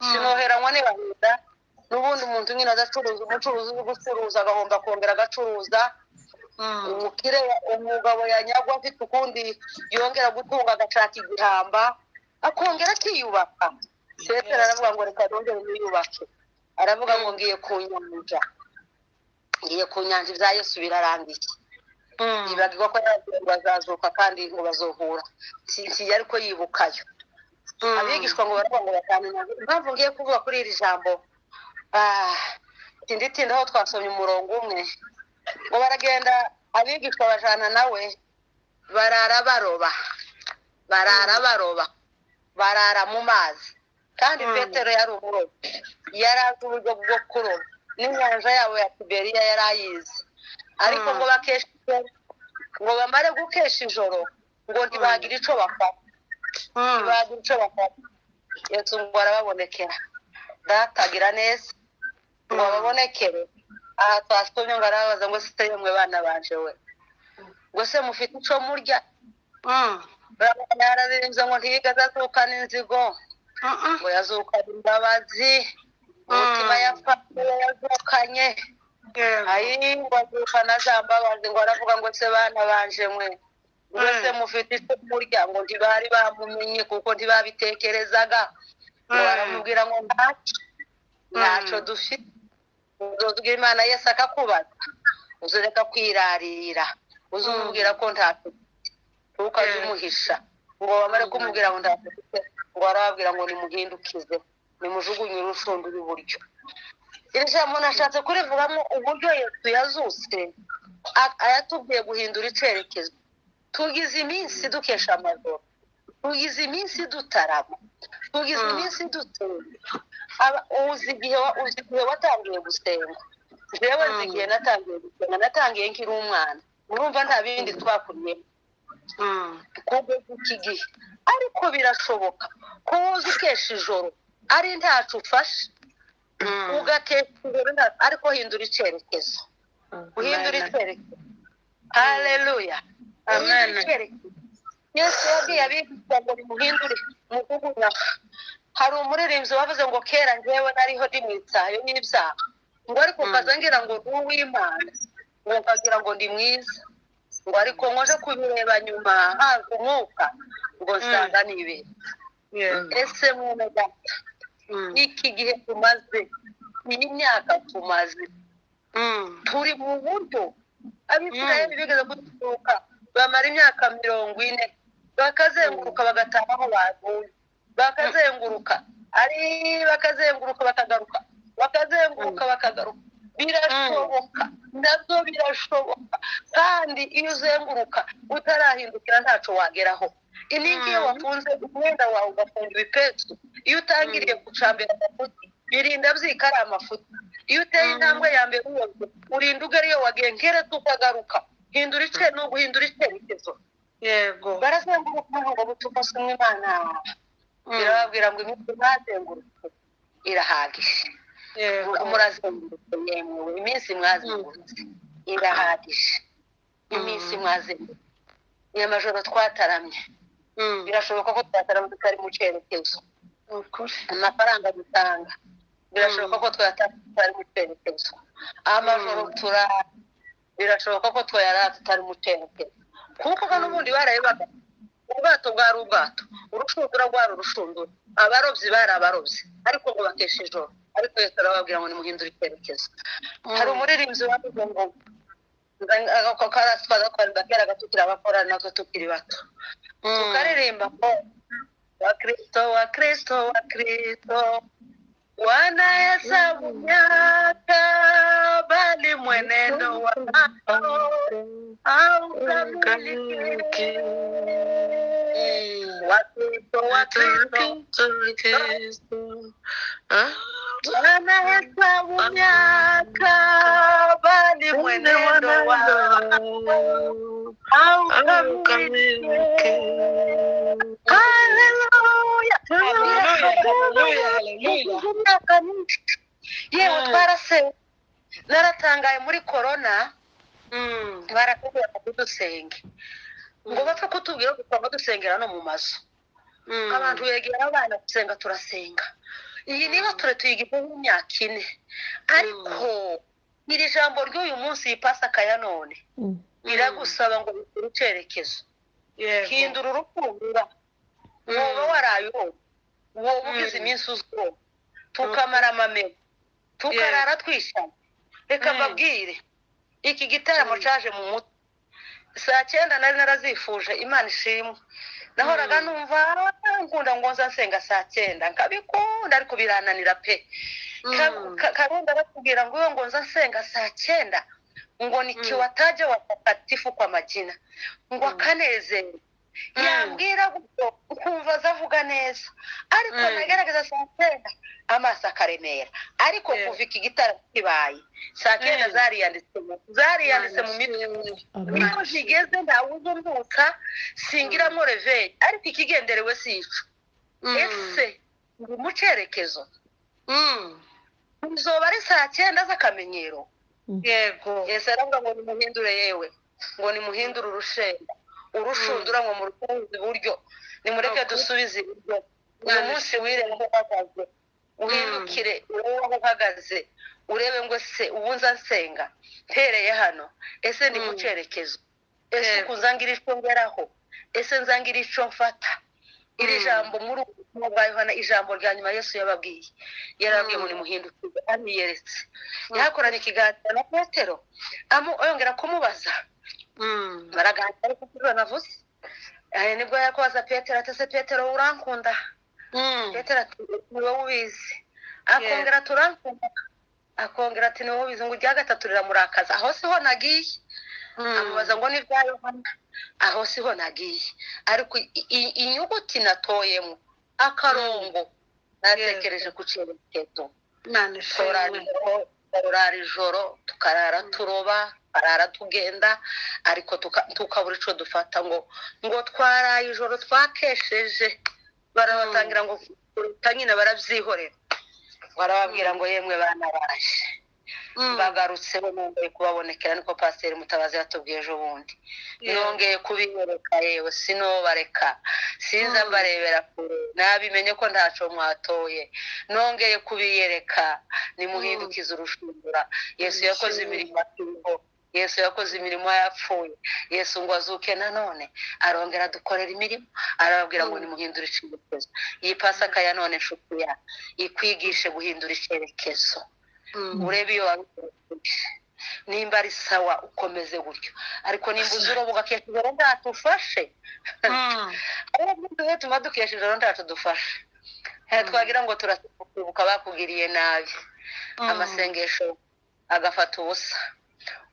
sinoheranywa n'abahinda. N'ubundi umuntu nyine adacuruza, umucuruzi uri gucuruza agahomba akongera agacuruza. Umukire umugabo yanyagwa afite ukundi yongera gutunga agashaka igihamba akongera akiyubaka. Petero aravuga ngo reka nongere niyubake, aravuga ngo ngiye ku nyanja, ngiye ku nyanja, ibya Yesu birarangiye. Yibagirwa ko yaragiye ngo bazazuka kandi ngo bazohura, ariko yibukayo. Abigishwa ngo baravuga ngo batamenya. Impamvu ngiye kuvuga kuri iri jambo, tinditinda aho twasomye umurongo umwe, ngo baragenda abigishwa bajana nawe, barara baroba, barara baroba, barara mu mazi. Kandi Petero yari umurobyi, yari azi uburyo bwo kuroba, n'inyanja yabo ya Tiberiya yari ayizi. Ariko ngo bakesha ijoro, ngo bamare gukesha ijoro, ngo ntibagira ico bafata, ntibagira ico bafata. Yesu ngo arababonekera, Data agira neza ngo ababonekere. Aha twasomye ngo arababaza ngo se yemwe bana banje we, ngo se mufite ico murya? Yararirimbye ngo ntiyigeze azukana inzigo, ngo yazukanye imbabazi, umutima yafashe yazukanye. Ayi ngo azukana za mbabazi, ngo aravuga ngo se bana banje mwe, ngo se mufite icyo murya? Ngo ntibari bamumenye kuko ntibabitekerezaga. Ngo baramubwira ngo ntacyo, ntacyo dufite. Uzobwira Imana Yesu akakubaza, uzureka kwirarira, uzumubwira ko ntacyo, ntukajye umuhisha. Ngo bamare kumubwira ngo ntacyo dufite, ngo arababwira ngo nimuhindukize, nimujugunye urushundura iburyo. Iri jambo nashatse kurivugamo uburyo Yesu yazutse, ayatubwiye guhindura icerekezo. Tugize iminsi dukesha amajoro, tugize iminsi dutarama, tugize iminsi dusenga. Uzi igihe watangiye gusenga? Jewe nzi igihe natangiye gusenga, natangiye nkiri umwana. Urumva nta bindi twakuriyemo kugeza iki gihe. Ariko birashoboka ko woza ukesha ijoro ari ntacu ufashe, ugakesha ijoro, ariko hindura icerekezo, uhindura icyerekezo. Haleluya, amen. Yesu yabwiye abigishwa ngo nimuhindure mujugunya. Hari umuririmbyi wavuze ngo kera njyewe nariho ndi mu isayo y'ibyaha, ngo ariko kaza ngira ngo ndi uw'Imana, ngo nkagira ngo ndi mwiza, ngo ariko nkoje kubireba nyuma haza umwuka, ngo nsanga nibeshye. Ese mwene data, iki gihe tumaze Iyi myaka tumaze turi mu buryo Abisirayeli bigeze kudusuka, bamara imyaka 40 bakazenguruka bagataha aho bavuye, bakazenguruka ari bakazenguruka bakagaruka, bakazenguruka bakagaruka. Birashoboka, nabyo birashoboka. Kandi iyo uzenguruka utarahindukira ntaco wageraho. Iningi iyo wafunze umwenda wawe ugafunga ibipesu, iyo utangiriye gucambira amafuti birinda byika ari amafuti. Iyo uteye intambwe ya mbere urinda ugera iyo wagiye nkeretse ukagaruka. Hindura ice ni uguhindura icyerekezo. Yego. Barazenguruka ngo butumunsi umwe Imana irababwira ngo iminsi mwazengurutse irahagije. Murazengurutse yemwe, iminsi mwazengurutse irahagije. Iminsi mwazengurutse nyamajoro twataramye, birashoboka ko twataramye tutari mu cyerekezo. Amafaranga dutanga birashoboka ko twayatanga tutari mu cyerekezo. Amajoro turara birashoboka ko twayarara tutari mu cyerekezo. Kuko n'ubundi barabibaga, ubwato bwari ubwato, urushundura rwari urushundura, abarobyi bari abarobyi, ariko ngo bakesha ijoro. Ariko Yesu arababwira ngo nimuhindure icyerekezo. Hari umuririmbyi wavuze ngo kera tukiri abakora natwe tukiri bato, tukaririmba ngo wa Kristo, wa Kristo, wa Kristo wanahesabu miaka, bali mwenendo wao haukamiliki. Wa Kristo, wa Kristo wanahesabu miaka, bali mwenendo wao haukamiliki. Haleluya, haleluya. Yewe twarase, naratangaye muri corona barakubwira ngo dusenge, ngo bapfe kutubwira ko twaba dusengera no mu mazu. Abantu begera abana gusenga, turasenga. Iyi niba ture tuyigize imyaka 4, ariko iri jambo ry'uyu munsi, iyi Pasaka ya none, iragusaba ngo bikure icyerekezo. Hindura urukundo, woba waraye uwo, woba ugize iminsi uzwo, tukamara amamera, tukarara twishana. Reka mbabwire, iki gitaramo caje mu mutwe saa 9 nari narazifuje. Imana ishimwe, nahoraga numva nkunda ngo nza nsenga saa 9 nkabikunda, ariko birananira pe. Karunda batubwira ngo ngo nza nsenga saa 9 ngo ni kiwataje watakatifu kwa majina, ngo akanezero. Yambwira gutyo ukumva azavuga neza, ariko nagerageza saa 9 amaso akaremera. Ariko kuva iki gitaramo kibaye saa 9 zariyanditse mu mitwe. Niyo zigeze ntawuzumbuka, singiramo reveye, ariko ikigenderewe si ico. Ese ndi mu cyerekezo? Izoba ari saa 9 z'akamenyero. Yego. Yesu aravuga ngo nimuhindure, yewe ngo nimuhindure urushenda, urushundura ngo murukunze iburyo, nimureke dusubize iburyo. Uyu munsi wirebe aho uhagaze, uhindukire urebe aho uhagaze, urebe ngo se ubu nza nsenga mpereye hano, ese ndi mu cyerekezo? Ese uku nzangira ico ngeraho? Ese nzangira ico mfata? Iri jambo muri ubutumwa bwa Yohana, ijambo rya nyuma Yesu yababwiye, yarababwiye ngo nimuhindukire, amiyeretse. Yakoranye ikiganiro na Petero, yongera kumubaza, baraganira, ariko ibyo navuze nibwo yakubaza Petero ati ese Petero urankunda? Petero ati ni wowe ubizi. Akongera ati urankunda? Akongera ati ni wowe ubizi. Ngo irya gatatu riramurakaza, aho siho nagiye. Amubaza ngo ni ibya Yohana, aho siho nagiye. Ariko inyuguti natoyemo akarongo, natekereje ku cyerekezo. Turara ijoro, tukarara turoba, tukarara tugenda, ariko tukabura ico dufata. Ngo twaraye ijoro twakesheje, barabatangira ngo nyine barabyihorera. Barababwira ngo yemwe bana baje bagarutse, nongeye kubabonekera. Niko Pasiteri Mutabazi yatubwiye ejo bundi, nongeye kubinyereka, yewe sinobareka, sinza mbarebera kure, nabimenye ko ntaco mwatoye, nongeye kubiyereka. Nimuhindukize urushundura. Yesu yakoze imirimo akiriho, Yesu yakoze imirimo yapfuye, Yesu ngo azuke nanone arongera adukorera imirimo. Arababwira ngo nimuhindure icyerekezo. Iyi Pasaka ya none, nshuti ya, ikwigishe guhindura icyerekezo. Urebe iyo wabikoresheje nimba ari sawa ukomeze gutyo, ariko nimba uzuroba ugakesha ijoro ntatufashe, ariko tuma dukesha ijoro ntatudufashe, twagira ngo turakwibuka bakugiriye nabi, amasengesho agafata ubusa,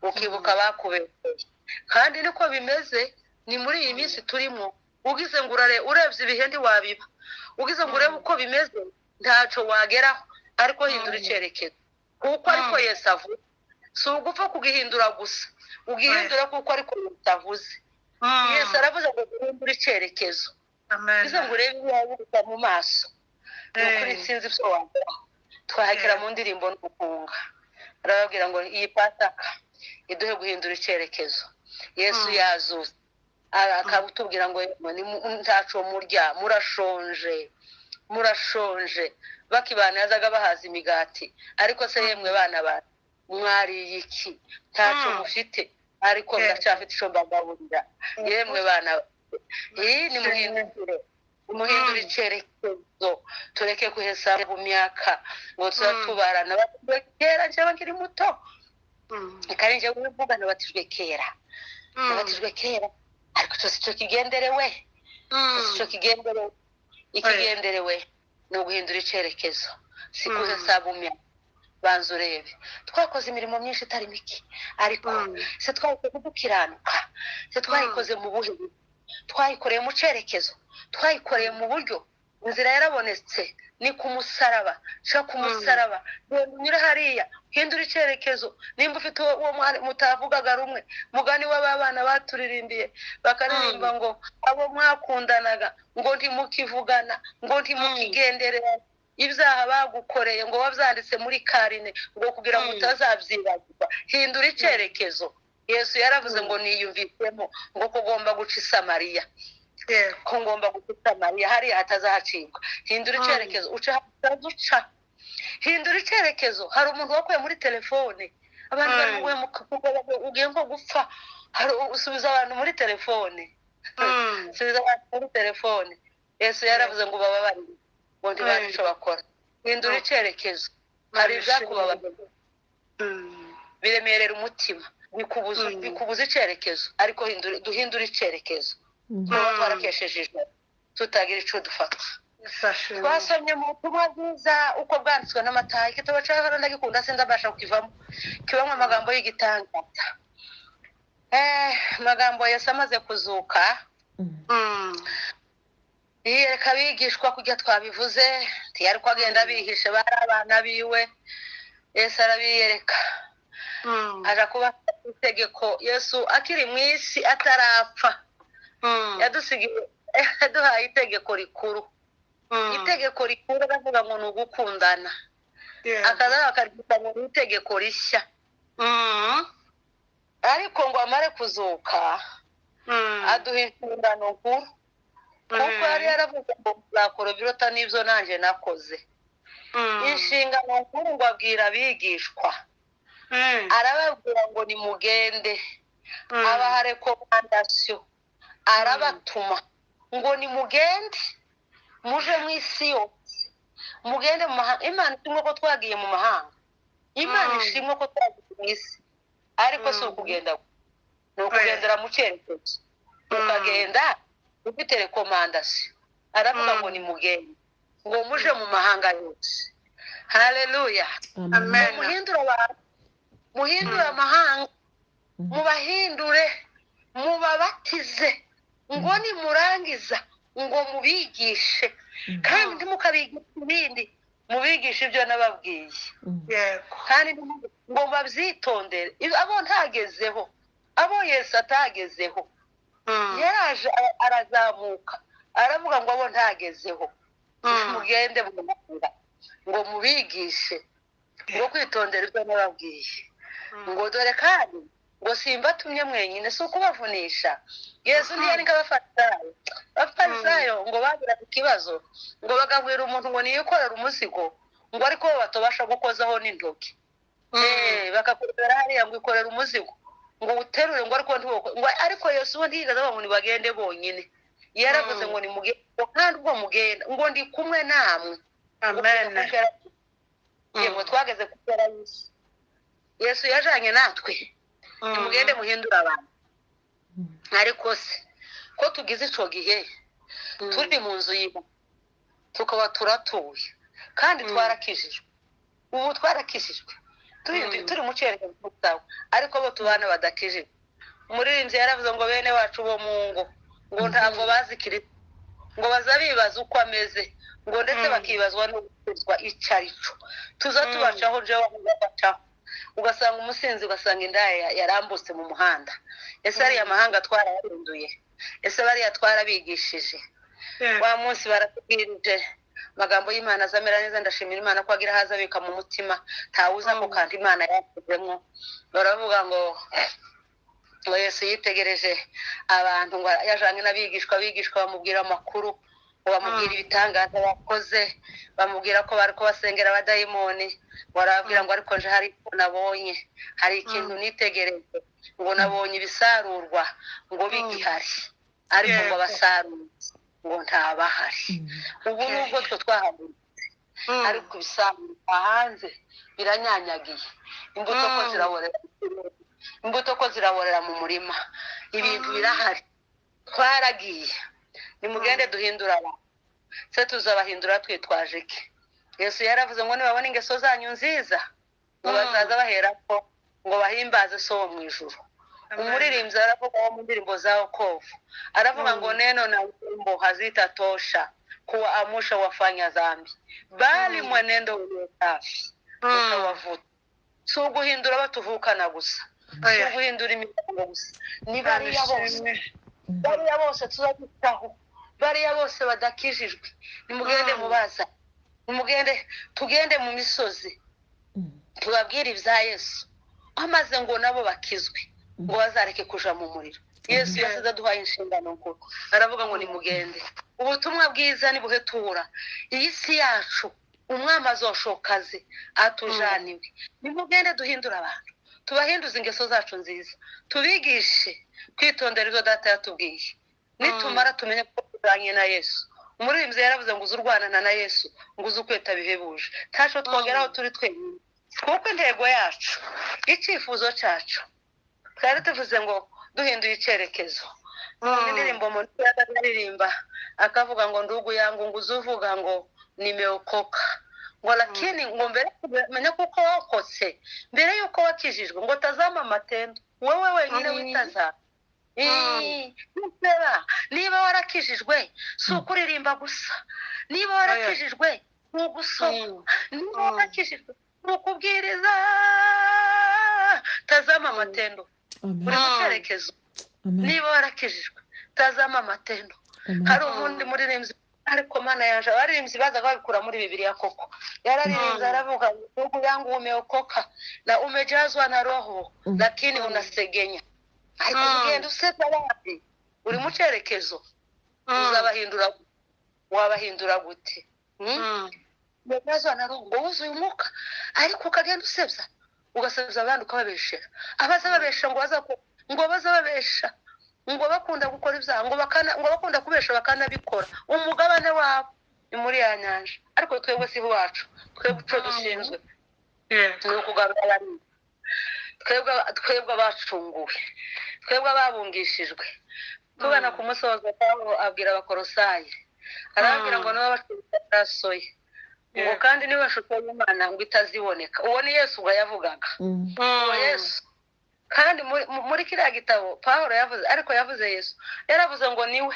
ukibuka bakubeshye. Kandi niko bimeze, ni muri iyi minsi turimo, ugize ngo urebye ibihe ntiwabiba, ugize ngo urebe uko bimeze ntacyo wageraho, ariko hindura icyerekezo kuko ariko Yesu avuze. Si ugupfa kugihindura gusa, ugihindura kuko ariko Yesu avuze. Yesu aravuze ngo duhindure icyerekezo, ugize ngo urebe ibihabuka mu maso, ni ukuri sinzi ibyo wageraho. Twahagera mu ndirimbo n'ubukunga, arababwira ngo iyi Pasaka iduhe guhindura icyerekezo. Yesu yazutse akabutubwira ngo ntaco murya, murashonje, murashonje. Bakibana yazaga bahaza imigati, ariko se yemwe bana ba mwariye iki? Ntaco mufite, ariko ndacyafite ico mbagaburira. Yemwe bana, iyi ni muhindure, muhindure icyerekezo, tureke kuhesa mu myaka ngo tuzatubarana. Kera njyewe nkiri muto, kandi njyewe ubivuga nabatijwe kera, nabatijwe kera, ariko cyose cyo kigenderewe, cyose cyo kigenderewe, ikigenderewe ni uguhindura icyerekezo, si kuhesa mu myaka. Banza urebe, twakoze imirimo myinshi itari mike, ariko se twayikoze dukiranuka, se twayikoze mu buhe, twayikoreye mu cyerekezo, twayikoreye mu buryo inzira yarabonetse, ni ku musaraba, ca ku musaraba, unyure hariya, hindura icyerekezo. Nimba ufite uwo mutavugaga rumwe, mugani w'abana baturirimbiye bakaririmba ngo abo mwakundanaga ngo ntimukivugana, ngo ntimukigendererana, ibyaha bagukoreye ngo wabyanditse muri karine ngo kugira ngo utazabyibagirwa. Hindura icyerekezo. Yesu yaravuze ngo niyumvisemo ngo kugomba guca i Samariya, ko ngomba guca i Samariya hariya hatazahacibwa. Hindura icyerekezo, uca hatazuca. Hindura icyerekezo. Hari umuntu wakuye muri telefone, abantu bari ugiye nko gupfa, hari usubiza abantu muri telefone, subiza abantu muri telefone. Yesu yaravuze ngo bababarire, ngo ntibazi icyo bakora. Hindura icyerekezo. Hari ibyakubabaza biremerera umutima, bikubuza icyerekezo, ariko duhindura icyerekezo. Tuba twarakesheje ijoro tutagira icyo dufata. Twasomye mu butumwa bwiza uko bwanditswe na Matayo, igitabo cya Yohana ndagikunda sindabasha kukivamo, kibamo amagambo y'igitangaza. Amagambo Yesu amaze kuzuka yiyereka abigishwa kujya twabivuze, ntiyari ko agenda abihishe, bari abana biwe. Yesu arabiyereka, aja kuba itegeko. Yesu akiri mu isi atarapfa, yadusigiye, yaduhaye itegeko rikuru. Itegeko rikuru aravuga ngo ni ugukundana, akaza akaryita ngo ni itegeko rishya. Ariko ngo amare kuzuka aduha inshingano nkuru, kuko yari yaravuze ngo muzakora ibiruta n'ibyo nanjye nakoze. Inshingano nkuru ngo abwira abigishwa, arababwira ngo nimugende, abaha rekomandasiyo, arabatuma ngo nimugende muje mu isi yose, mugende mu mahanga. Imana ishimwe ko twagiye mu mahanga, Imana ishimwe ko twagiye mu isi, ariko si ukugenda, ni ukugendera mu cyerekezo, ukagenda ufite rekomandasiyo. Aravuga ngo nimugende, ngo muje mu mahanga yose. Haleluya. Amen. Muhindure abantu, muhindure amahanga, mubahindure, mubabatize, ngo nimurangiza ngo mubigishe, kandi ntimukabigishe ibindi, mubigishe ibyo nababwiye. Kandi ngo babyitondere. Abo ntagezeho, abo Yesu atagezeho, yaraje arazamuka aravuga ngo abo ntagezeho, mugende mu mahanga ngo mubigishe ngo kwitondera ibyo nababwiye. Ngo dore kandi ngo simbatumye mwenyine, si ukubavunisha. Yesu ntiyari nk'abafarisayo. Abafarisayo ngo bagiraga ikibazo, ngo bagabwira umuntu ngo niyikorere umuzigo, ngo ariko bo batobasha gukozaho n'intoki. Bakakurera hariya ngo ikorere umuzigo, ngo uterure, ngo ariko ngo ariko Yesu we ntiyigeze avuga ngo nibagende bonyine. Yaravuze ngo nimugende, kandi ubwo mugenda ngo ndi kumwe namwe. Amen. Yego, twageze ku mpera y'isi. Yesu yajanye natwe, nimugende muhindure abantu. Ariko se ko tugize ico gihe turi mu nzu y'Imana, tukaba turatuye kandi twarakijijwe, ubu twarakijijwe turi mu cyerekezo cyawe, ariko bo tubana badakijijwe. Umuririmbyi yaravuze ngo bene wacu bo mu ngo ngo ntabwo bazi Kristo, ngo baza bibaza uko ameze, ngo ndetse bakibazwa no gukizwa icyo ari cyo. Tuza tubacaho, jewe bacaho, ugasanga umusinzi, ugasanga indaya yarambutse mu muhanda. Ese ariya mahanga twarayahinduye? Ese bariya twarabigishije? Wa munsi baratubwirije amagambo y'Imana azamera neza. Ndashimira Imana ko agira haza abika mu mutima, ntawuza ko kandi Imana yakuzemo. Baravuga ngo Yesu yitegereje abantu, ngo yajanye n'abigishwa, abigishwa bamubwira amakuru, ngo bamubwira ibitangaza bakoze, bamubwira ko bari kubasengera abadayimoni. Barababwira ngo ariko nje hari nabonye, hari ikintu nitegereje, ngo nabonye ibisarurwa ngo bigihari, ariko ngo abasaruzi ngo ntabahari. Ubu nubwo twe twahagurutse, ariko ibisarurwa hanze biranyanyagiye, imbuto ko ziraborera, imbuto ko ziraborera mu murima, ibintu birahari, twaragiye. Nimugende duhindura abantu. Se tuzabahindura twitwaje iki? Yesu yaravuze ngo nibabona ingeso zanyu nziza, ngo bazaza baherako ngo bahimbaze so wo mu ijuru. Umuririmbyi aravuga wo mu ndirimbo za wokovu, aravuga ngo neno na wimbo hazitatosha kuwaamusha wafanya dhambi, bali mwenendo ulio safi utawavuta. Si uguhindura batuvukana gusa, si uguhindura imiryango gusa, ni bariya bose, bariya bose tuzabitaho, bariya bose badakijijwe. Nimugende mubaza, nimugende tugende mu misozi tubabwire ibya Yesu, amaze ngo nabo bakizwe, ngo bazareke kuja mu muriro. Yesu yasize aduhaye inshingano nkuru, aravuga ngo nimugende. Ubutumwa bwiza nibuhetura iyi si yacu, umwami azoshokaze atujaniwe. Nimugende duhindure abantu, tubahinduze ingeso zacu nziza, tubigishe kwitondera ibyo data yatubwiye. Nitumara tumenye ko tujanye na Yesu. Umuririmbyi yaravuze ngo uzurwanana na Yesu, ngo uzukweta bihebuje. Ntaco twogeraho turi twenyine, kuko intego yacu, icyifuzo cyacu, twari tuvuze ngo duhinduye icyerekezo. Indirimbo umuntu aririmba akavuga ngo ndugu yangu ngo uzuvuga ngo nimeokoka, ngo lakini ngo mbere kumenya kuko wakotse, mbere yuko wakijijwe, ngo tazama amatendo wewe wenyine witaza. Niba warakijijwe si ukuririmba gusa, niba warakijijwe ni ugusoma, niba warakijijwe ni ukubwiriza. Tazama amatendo uri mu cyerekezo. Niba warakijijwe tazama amatendo. Hari ubundi muririmbyi, ariko Mana yaje, abaririmbyi bazaga babikura muri Bibiliya koko. Yararirimbye aravuga ndugu yangu umeokoka na umejazwa na roho, lakini unasegenya. Ariko ugenda useka abandi uri mu cyerekezo, uzabahindura, wabahindura gute? Umejazwa na roho, ngo wuzuye umwuka, ariko ukagenda usebya, ugasebya abandi ukababeshera. Abaza babesha ngo baza ngo baza babesha ngo bakunda gukora ibyaha, ngo bakana, ngo bakunda kubesha bakanabikora. Umugabane wabo ni muri ya nyanja, ariko twebwe si iwacu. Twebwe ico dushinzwe ni ukugarura abantu, twebwe abacunguwe, twebwe ababungishijwe. Tugana ku musozo, Pawulo abwira Abakorosayi, arababwira ngo niba bacunguwe amaraso ye, ngo kandi niba shusho y'Imana ngo itaziboneka. Uwo ni Yesu ubwo yavugaga, uwo Yesu. Kandi muri kiriya gitabo Pawulo yavuze, ariko yavuze Yesu, yaravuze ngo niwe,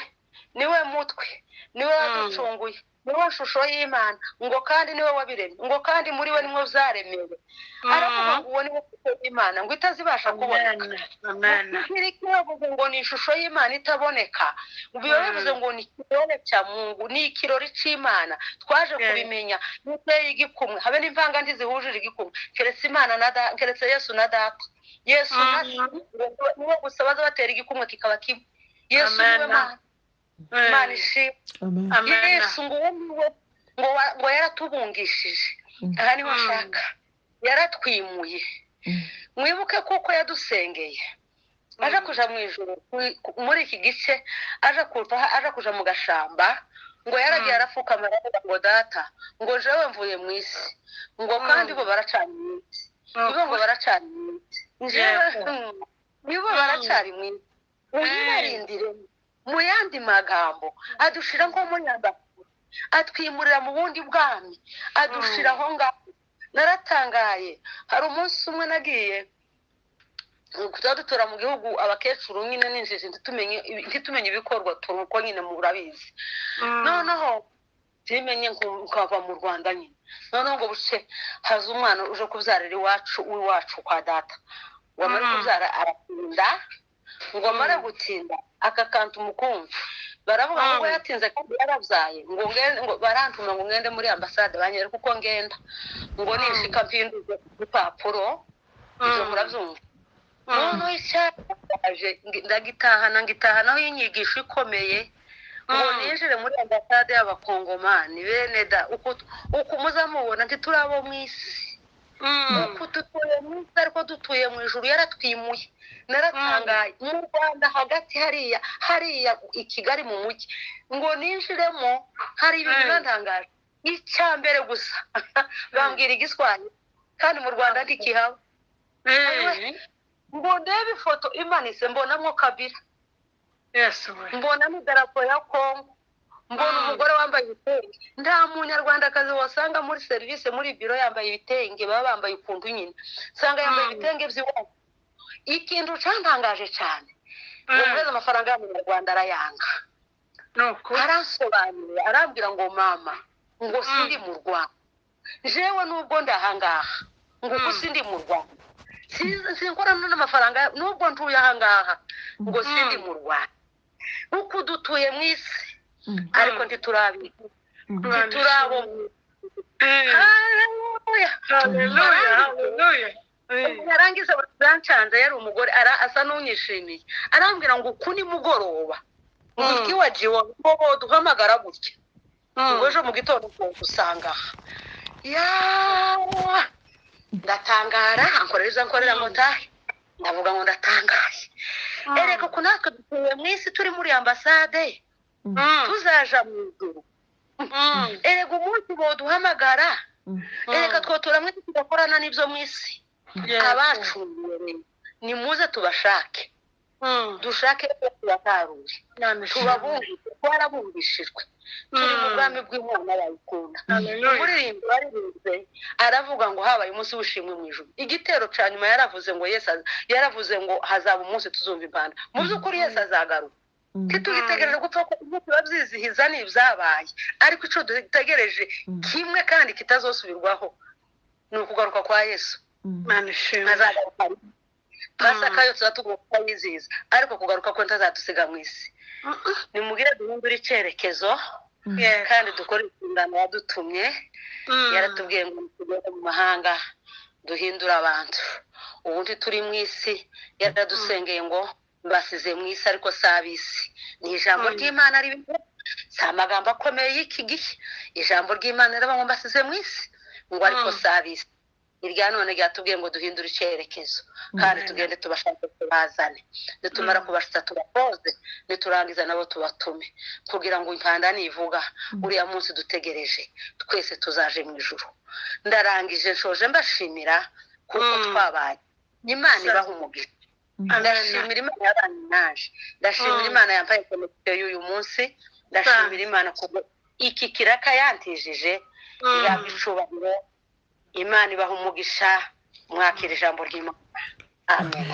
niwe mutwe, niwe waducunguye, niwe shusho y'Imana, ngo kandi niwe wabiremye, ngo kandi muri we nimwe byaremewe. Aravuga ngo uwo niwe shusho y'Imana ngo itazibasha kuboneka. Yavuze ngo ni ishusho y'Imana itaboneka, biba bivuze ngo ni ikirore cya Mungu, ni ikirori cy'Imana. Twaje kubimenya niteye igikumwe, habe n'imvanga ntizihujije igikumwe, keretse Imana na keretse Yesu na data. Yesu niwe gusa baza batera igikumwe kikaba kimwe. Yesu niwe Mana, Imana ishimwe. Yesu ngo niwe, ngo yaratubungishije. Aha niho ashaka, yaratwimuye. Mwibuke kuko yadusengeye aja kuja mu ijuru muri iki gice, aja kuva, aja kuja mu gashamba. Ngo yaragiye arapfukama aravuga ngo data, ngo jewe mvuye mu isi, ngo kandi bo baracana mu isi, nibo ngo baracana mu isi, njewe nibo baracari mu isi, uyibarindire. Mu yandi magambo adushira nko mu nyamba, atwimurira mu bundi bwami, adushira aho ngaho. Naratangaye, hari umunsi umwe nagiye kujya dutura mu gihugu abakecuru nyine n'injiji, ntitumenye ibikorwa uko nyine murabizi. Noneho ntimenye nkava mu Rwanda nyine, noneho ngo buce haza umwana uje kubyarira iwacu w'iwacu kwa data, ngo amare kubyara aratinda, ngo amare gutinda akakanta umukumbi. Baravuga ngo yatinze kandi yarabyaye, ngo barantuma ngo ngende muri ambasade banyereke uko ngenda, ngo nishika mpinduze urupapuro. Ibyo murabyumva. Noneho icyaje ndagitahana, ngitahanaho inyigisho ikomeye, ngo ninjire muri ambasade y'abakongomani bene da, uko muzamubona ntiturabo mu isi, uko dutuye mu isi ariko dutuye mu ijuru, yaratwimuye. Naratangaye mu Rwanda hagati hariya hariya i Kigali mu mujyi, ngo ninjiremo hari ibintu bantangaje. Icya mbere gusa bambwira igiswahili kandi mu Rwanda ntikihaba. Ngo ndebe ifoto imanitse mbonamo Kabila, mbonamo idarapo ya Kongo, mbona umugore wambaye ibitenge. Nta munyarwandakazi wasanga muri serivisi muri biro yambaye ibitenge, baba bambaye ukuntu nyine, usanga yambaye ibitenge by'iwabo. Ikintu cyantangaje cyane, ngo muheze amafaranga y'amanyarwanda arayanga. Aransobanurira arambwira ngo mama, ngo sindi mu Rwanda, jewe nubwo ndahangaha, ngo uko sindi mu Rwanda, sinkorana n'amafaranga nubwo ntuye ahangaha, ngo sindi mu Rwanda, uko dutuye mu isi ariko ntiturabi, ntiturabo. Haleluya. Yarangiza bancanze, yari umugore asa n'unyishimiye, arambwira ngo uku ni mugoroba, ngo ikiwajiwe ngo duhamagara gutya, ngo ejo mu gitondo usanga aha. Ndatangara, ankorera izo nkorera ngo ntahe, ndavuga ngo ndatangaye. Ereka ko natwe dutuye mu isi, turi muri ambasade, tuzaja mu ijuru. Erega umunsi boduhamagara, ereka twotura mu isi tugakorana n'ibyo mu isi. Abacunguwe nimuze tubashake, dushake tubatarure, tubabumvise, twarabumvishijwe, turi mu bwami bw'Imana bayikunda. Umuririmbyi waririmbye aravuga ngo habaye umunsi w'ishimwe mu ijuru. Igitero cya nyuma yaravuze ngo Yesu yaravuze ngo hazaba umunsi tuzumva impanda. Mu by'ukuri Yesu azagaruka. Ntitugitegereje gupfa ko umunsi babyizihiza ni ibyabaye, ariko icyo dutegereje kimwe kandi kitazosubirwaho ni ukugaruka kwa Yesu. Azagaruka Pasaka yo tuzatugomba kuyizihiza, ariko kugaruka kwe ntazadusiga mu isi. Nimugire duhindure icyerekezo kandi dukore inshingano yadutumye. Yaratubwiye ngo tugende mu mahanga duhindure abantu. Ubundi turi mu isi, yaradusengeye ngo basize mu isi ariko si ab'isi. Ni ijambo ry'Imana ribivuga, si amagambo akomeye y'iki gihe. Ijambo ry'Imana riravuga ngo mbasize mu isi, ngo ariko si ab'isi. Irya none ryatubwiye ngo duhindure icyerekezo kandi tugende tubashake tubazane, nitumara kubashitsa tubakoze, niturangiza nabo tubatume, kugira ngo impanda nivuga uriya munsi dutegereje twese tuzaje mu ijuru. Ndarangije nshoje mbashimira kuko twabaye. Imana ibaha umugisha. Ndashimira Imana yabanye naje, ndashimira Imana yambaye komisiyo y'uyu munsi, ndashimira Imana kuko iki kiraka yantijije ihabwa icubahiro. Imana ibaha umugisha, mwakira ijambo ry'Imana. Amen.